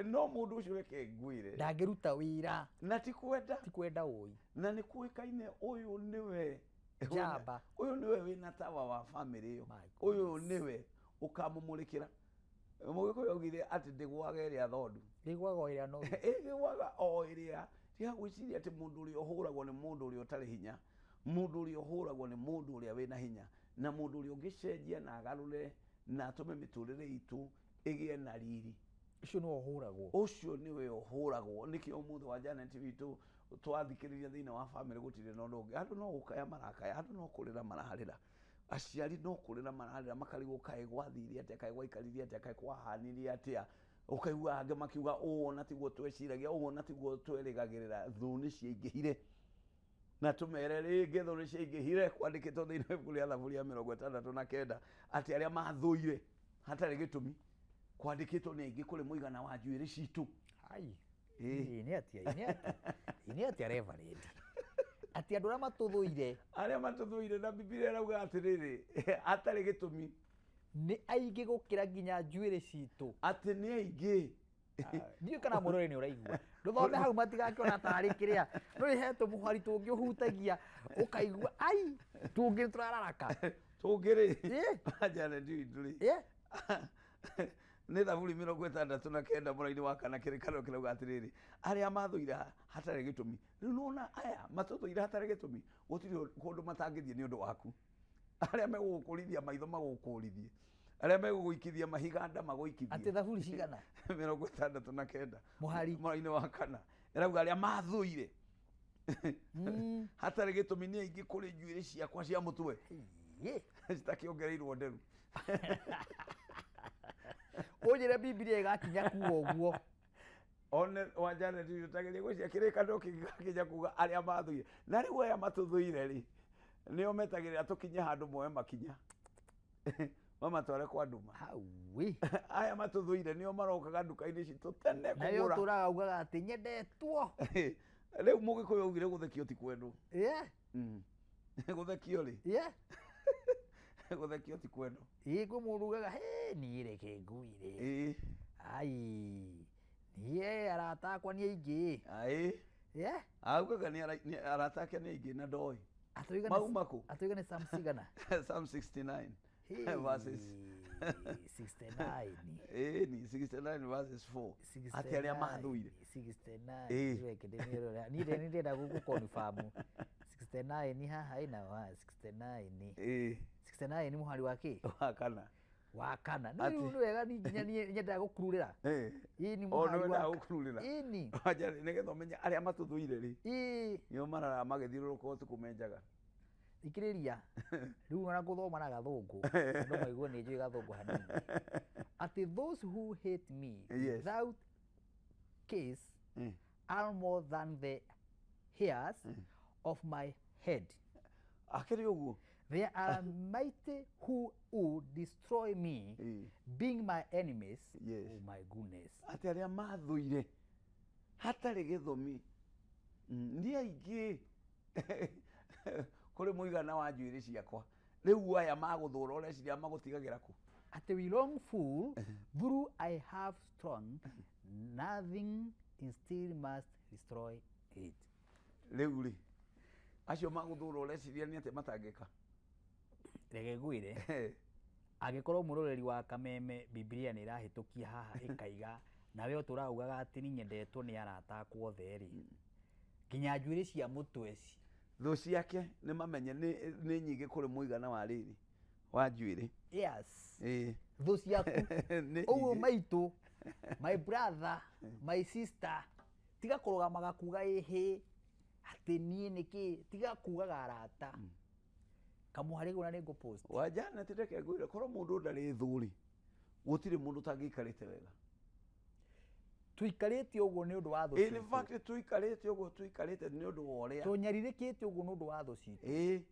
no mũndũ ũcio reke ngwĩre. Ndangĩruta wĩra. Na ti kwenda. Ti kwenda ũi. Na nĩ kũĩkaine ũyũ nĩwe Njamba. Ũyũ nĩwe wĩna tawa wa bamĩrĩ ĩyo. My Ũyũ goodness. nĩwe ũkamũmũrĩkĩra. Mũgĩkũyũ augire atĩ ndĩgũaga ĩrĩa thondu. Ndĩgũaga o ĩrĩa noru. Ĩgũaga o ĩrĩa. Tiga gwĩciria atĩ mũndũ ũrĩa ũhũragwo nĩ mũndũ ũrĩa ũtarĩ hinya. Mũndũ ũrĩa ũhũragwo nĩ mũndũ ũrĩa wĩna hinya. Na mũndũ ũrĩa ũngĩcenjia na agarũre na atũme mĩtũrĩre itũ ĩgĩe na riri. Ũcio nĩwe ũhũragwo. Ũcio nĩwe ũhũragwo. Nĩkĩo ũmũthĩ wa Janet witũ twathikĩrĩria thĩinĩ wa bamĩrĩ gũtirĩ na ũndũ ũngĩ. Andũ no gũkaya marakaya, andũ no kũrĩra mararĩra. Aciari no kũrĩra mararĩra, makarigwo kaĩ gwathire atĩa, kaĩ gwaikarire atĩa, kaĩ kwahanire atĩa. Ũkaigua angĩ makiuga ũũ ona tiguo tweciragia, ũũ ona tiguo twerĩgagĩrĩra. Thũ nĩ ciaingĩhire. Na tũmere rĩngĩ thũ nĩ ciaingĩhire, kwandĩkĩtwo thĩinĩ wa ibuku rĩa Thaburi ya 69 atĩ arĩa mathũire hatarĩ gĩtũmi kwandĩkĩtwo nĩ aingĩ kũrĩ mũigana wa njuĩrĩ citũ. Ai. Ĩ. Ĩ, nĩ atĩa, nĩ atĩa, nĩ atĩa Reverend? Atĩ andũ arĩa matũthũire. Arĩa matũthũire na Bibilia ĩrauga atĩrĩrĩ, hatarĩ gĩtũmi. Nĩ aingĩ gũkĩra nginya njuĩrĩ citũ. Atĩ nĩ aingĩ. Ndiũĩ kana mũrore nĩ ũraigua. Ndũthome hau matigakĩona tarĩ kĩrĩa. No nĩ he tũmũhari tũngĩ ũhutagia ũkaigua ai tũngĩ tũrararaka. Tũngĩ rĩ? Ĩ. Janet witũ rĩ. Ĩ. Nĩ Thaburi 69 mũraini wa 4 kĩrĩkanĩro kĩrauga atĩrĩrĩ, arĩa mathũire hatarĩ gĩtũmi. Rĩu nĩwona aya matũthũire hatarĩ gĩtũmi, gũtirĩ kũndũ matangĩthiĩ nĩ ũndũ waku. Arĩa megũgũkũrithia maitho magũkũrithie. Arĩa megũgũikithia mahiga nda magũikithie. Atĩ Thaburi cigana? 69. Mũhari. Mũraini wa 4. Ĩrauga arĩa mathũire hatarĩ gĩtũmi nĩ aingĩ kũrĩ njuĩrĩ ciakwa cia mũtwe. Citakĩongereirwo nderu. Ũnjĩre Bibilia ĩgakinya kuo ũguo. One wa Janet ũtagerie gwĩciria kĩrĩkanĩro kĩngĩgakinya kuga arĩa mathũire. Na rĩu aya matũthũire rĩ, Nĩo metagĩrĩra tũkinye handũ moe makinya mamatware kwa nduma. Haui. Aya matũthũire nĩo marokaga nduka-inĩ citũ tene Nayo kũgũra. ũtũraga ugaga atĩ nyendetwo. Rĩu mũgĩkũyũ augire gũthekio ti kwendwo. Yeah. Gũthekio rĩ? Yeah. Gũthekio ti kwendwo. Ĩĩ kwĩ mũndũ ugaga he niĩ reke nguire. Ĩĩ. Ai. Niĩ arata akwa nĩ aingĩ. Aĩ. Yeah. Augaga nĩ arata ake nĩ aingĩ na ndoĩ. Atũiga nĩ- Mauma kũ? Atũiga nĩ Psalm cigana? Psalm 69 Hey, verses 69. Ĩĩ ni 69 verses 4. Atĩ arĩa mathũire. 69. Ĩĩ. Reke ndĩmĩrore. Niĩ ndĩ ndĩrenda gũkũ-confirm. 69 haha ĩna wa 69. Ĩĩ. 69 nĩ mũhari wa kĩ? Wa kana. Wa kana. Nĩ Atĩ- rĩu nĩ wega niĩ nginya niĩ nyendaga gũkururĩra. Ĩĩ. Ĩĩ nĩ O mũhari nĩ wendaga wa gũkururĩra. Ĩni. Wanja nĩgetha ũmenye arĩa matũthũire rĩ. Ĩĩ. Nĩo mararaga magĩthiũrũrũka ũtukũ menjaga. Thikĩrĩria. Rĩu ona gũthoma na gathũngũ. Andũ maigue nĩ njũĩ gathũngũ hanini. Atĩ those who hate me Yes. without case are more than the hairs of my head. Akĩrĩ ũguo. There are mighty who would destroy me, being my enemies. Yes. Oh my goodness. Atĩ arĩa mathũire hatarĩ gĩthũmi nĩ aingĩ kũrĩ mũigana wa njuĩrĩ ciakwa. Rĩu aya magũthũra ũreciria magũtigagĩra kũ? Atĩ we long full, though I have strong, nothing in still must destroy it. Rĩu rĩ acio magũthũra ũreciria nĩ atĩa matangĩka? Reke ngwĩre, angĩkorwo mwĩroreri wa Kameme Bibilia nĩ ĩrahĩtũkia haha ĩkaiga nawe ũtũraga ugaga atĩ niĩ nyendetwo nĩ arata akwa othe rĩ, nginya njuĩrĩ cia mũtwe ci Thũ ciake nĩ mamenye nĩ nyingĩ kũrĩ mũigana wa rĩrĩ wa njuĩrĩ. Yes. Ĩĩ. Thũ ciaku Nĩ ũguo nyingĩ. maitũ, my brother, my sister, tiga kũrũgamaga kuga ĩhĩ atĩ niĩ nĩkĩ, tiga kugaga arata. Kamũhari gũna nĩ ngũ-post. Wa Janet reke ngwĩre korwo mũndũ ndarĩ thũ rĩ gũtirĩ mũndũ ũtangĩikarĩte wega. Tũikarĩte ũguo nĩ ũndũ wa thũ In citũ. fact tũikarĩte ũguo tũikarĩte nĩ ũndũ wa ũrĩa Tũnyarirĩkĩte ũguo nĩ ũndũ wa thũ citũ. Ĩĩ.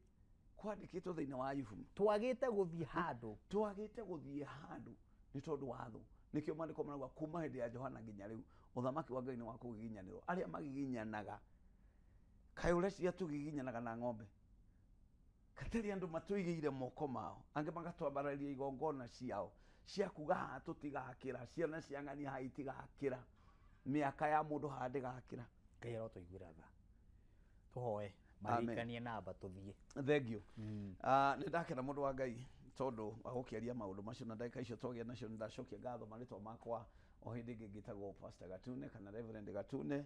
Kwandĩkĩtwo thĩinĩ wa Ayubu. Twagĩte gũthiĩ handũ. Twagĩte gũthiĩ handũ nĩ tondũ wa thũ. Nĩkĩo maandĩko marauga kuma hĩndĩ ya Johana nginya rĩu ũthamaki wa Ngai nĩ wa kũgiginyanĩrwo. Arĩa magiginyanaga kaĩ ũreciria tũgiginyanaga na ng'ombe? Katarĩ andũ matũigĩire moko mao, angĩ magatwambararia igongona ciao cia kuga haha tũtigakĩra, ciana cia ng'ania haha itigakĩra, mĩaka ya mũndũ haha ndĩgakĩra. Ngai arotũiguĩra tha. Tũhoe Amen. maririkanie namba tũthiĩ. Thank you. Nĩ ndakena mũndũ wa Ngai tondũ wa gũkĩaria maũndũ macio na ndagĩka icio twagĩa nacio nĩ ndacokia ngatho marĩtwa makwa o hĩndĩ ĩngĩ ngĩtagwo Pastor Gatune kana Reverend Gatune.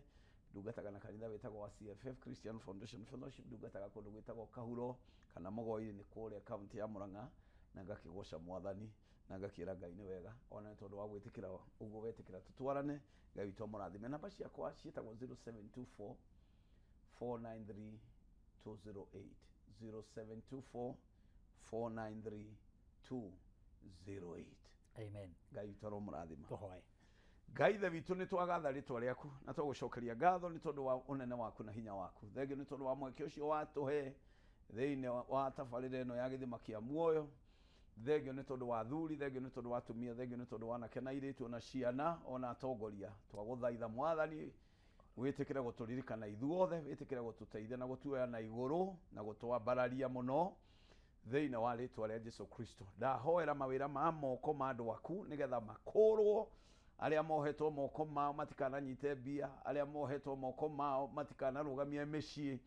Ndungataga na kanitha wĩtagwo wa CFF Christian Foundation Fellowship, ndungataga kũndũ gwĩtagwo Kahuro kana Mũgoi-inĩ nĩ kũrĩa kaunti ya Murang'a, na ngakĩgoca Mwathani na ngakĩra Ngai nĩ wega ona nĩ tondũ wa gwĩtĩkĩra ũguo wetĩkĩra tũtwarane. Ngai witũ amũrathime. Namba ciakwa ciĩtagwo 0724 493 208, 0724 493 208. Amen. Ngai witũ aromũrathima. Tũhoe. Ngai ithe witũ nĩ twagatha rĩtwa rĩaku na twagũcokeria ngatho nĩ tondũ wa ũnene waku na hinya waku. Thengio nĩ tondũ wa mweke ũcio watũhe thĩinĩ wa tabarĩra ĩno ya gĩthima kĩa muoyo. Thengio nĩ tondũ wa athuri, thengio nĩ tondũ wa atumia, thengio nĩ tondũ wa anake na airĩtu ona ciana ona atongoria. Twagũthaitha Mwathani wĩtĩkĩre gũtũririkana ithuothe, wĩtĩkĩre gũtũteithia na gũtuoya na igũrũ na gũtwambararia mũno thĩinĩ wa rĩtwa rĩa Jesu Kristo. Ndahoera mawĩra ma moko ma andũ aku nĩgetha makũrwo, arĩa mohetwo moko mao matikananyite mbia, arĩa mohetwo moko mao matikanarũgamie mĩciĩ,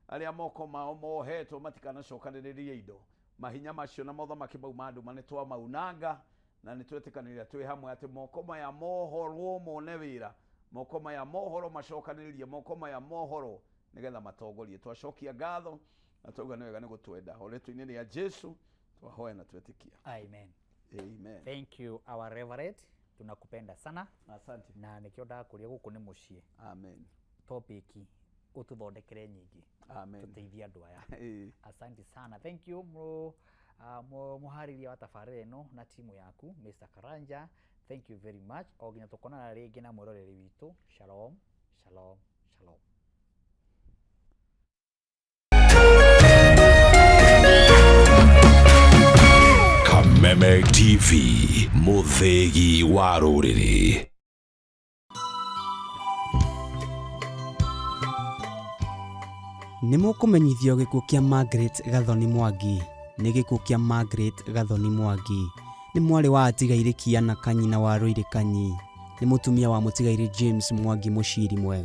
arĩa moko mao mohetwo matikanacokanĩrĩrie indo. Mahinya macio na mothamaki mau ma nduma nĩ twamaunanga na nĩ twetĩkanĩria twĩ hamwe atĩ moko maya mohorwo mone wĩra, moko maya mohoro macokanĩrĩrie, moko maya mohoro nĩgetha matongorie. Twacokia ngatho na twauga nĩ wega nĩ gũtwenda. O rĩtwa-inĩ rĩa Jesu twahoya na twetĩkia. Amen. Amen. Thank you our reverend. Tunakupenda sana. Asante. Na nikio ndakuria guku ni muciĩ. Amen. Topic ututhondekere nyingĩ. Amen. Tuteithie andũ aya. Ĩĩ. Asante sana. Thank you mũharĩria wa tabarĩra ĩno na timu yaku Mr. Karanja. Thank you very much. O nginya tũkonana rĩngĩ na mwĩroreri witũ. Shalom, shalom, shalom. Kameme TV, mũthĩgi wa rũrĩrĩ. Nĩ mũkũmenyithio gĩkuũ kĩa Margaret Gathoni Mwangi. Nĩ gĩkuũ kĩa Margaret Gathoni Mwangi. Nĩ mwarĩ wa atigairĩ Kiana Kanyi na Warũirĩ Kanyi. Nĩ mũtumia wa mũtigairĩ James Mwangi mũciri mwega.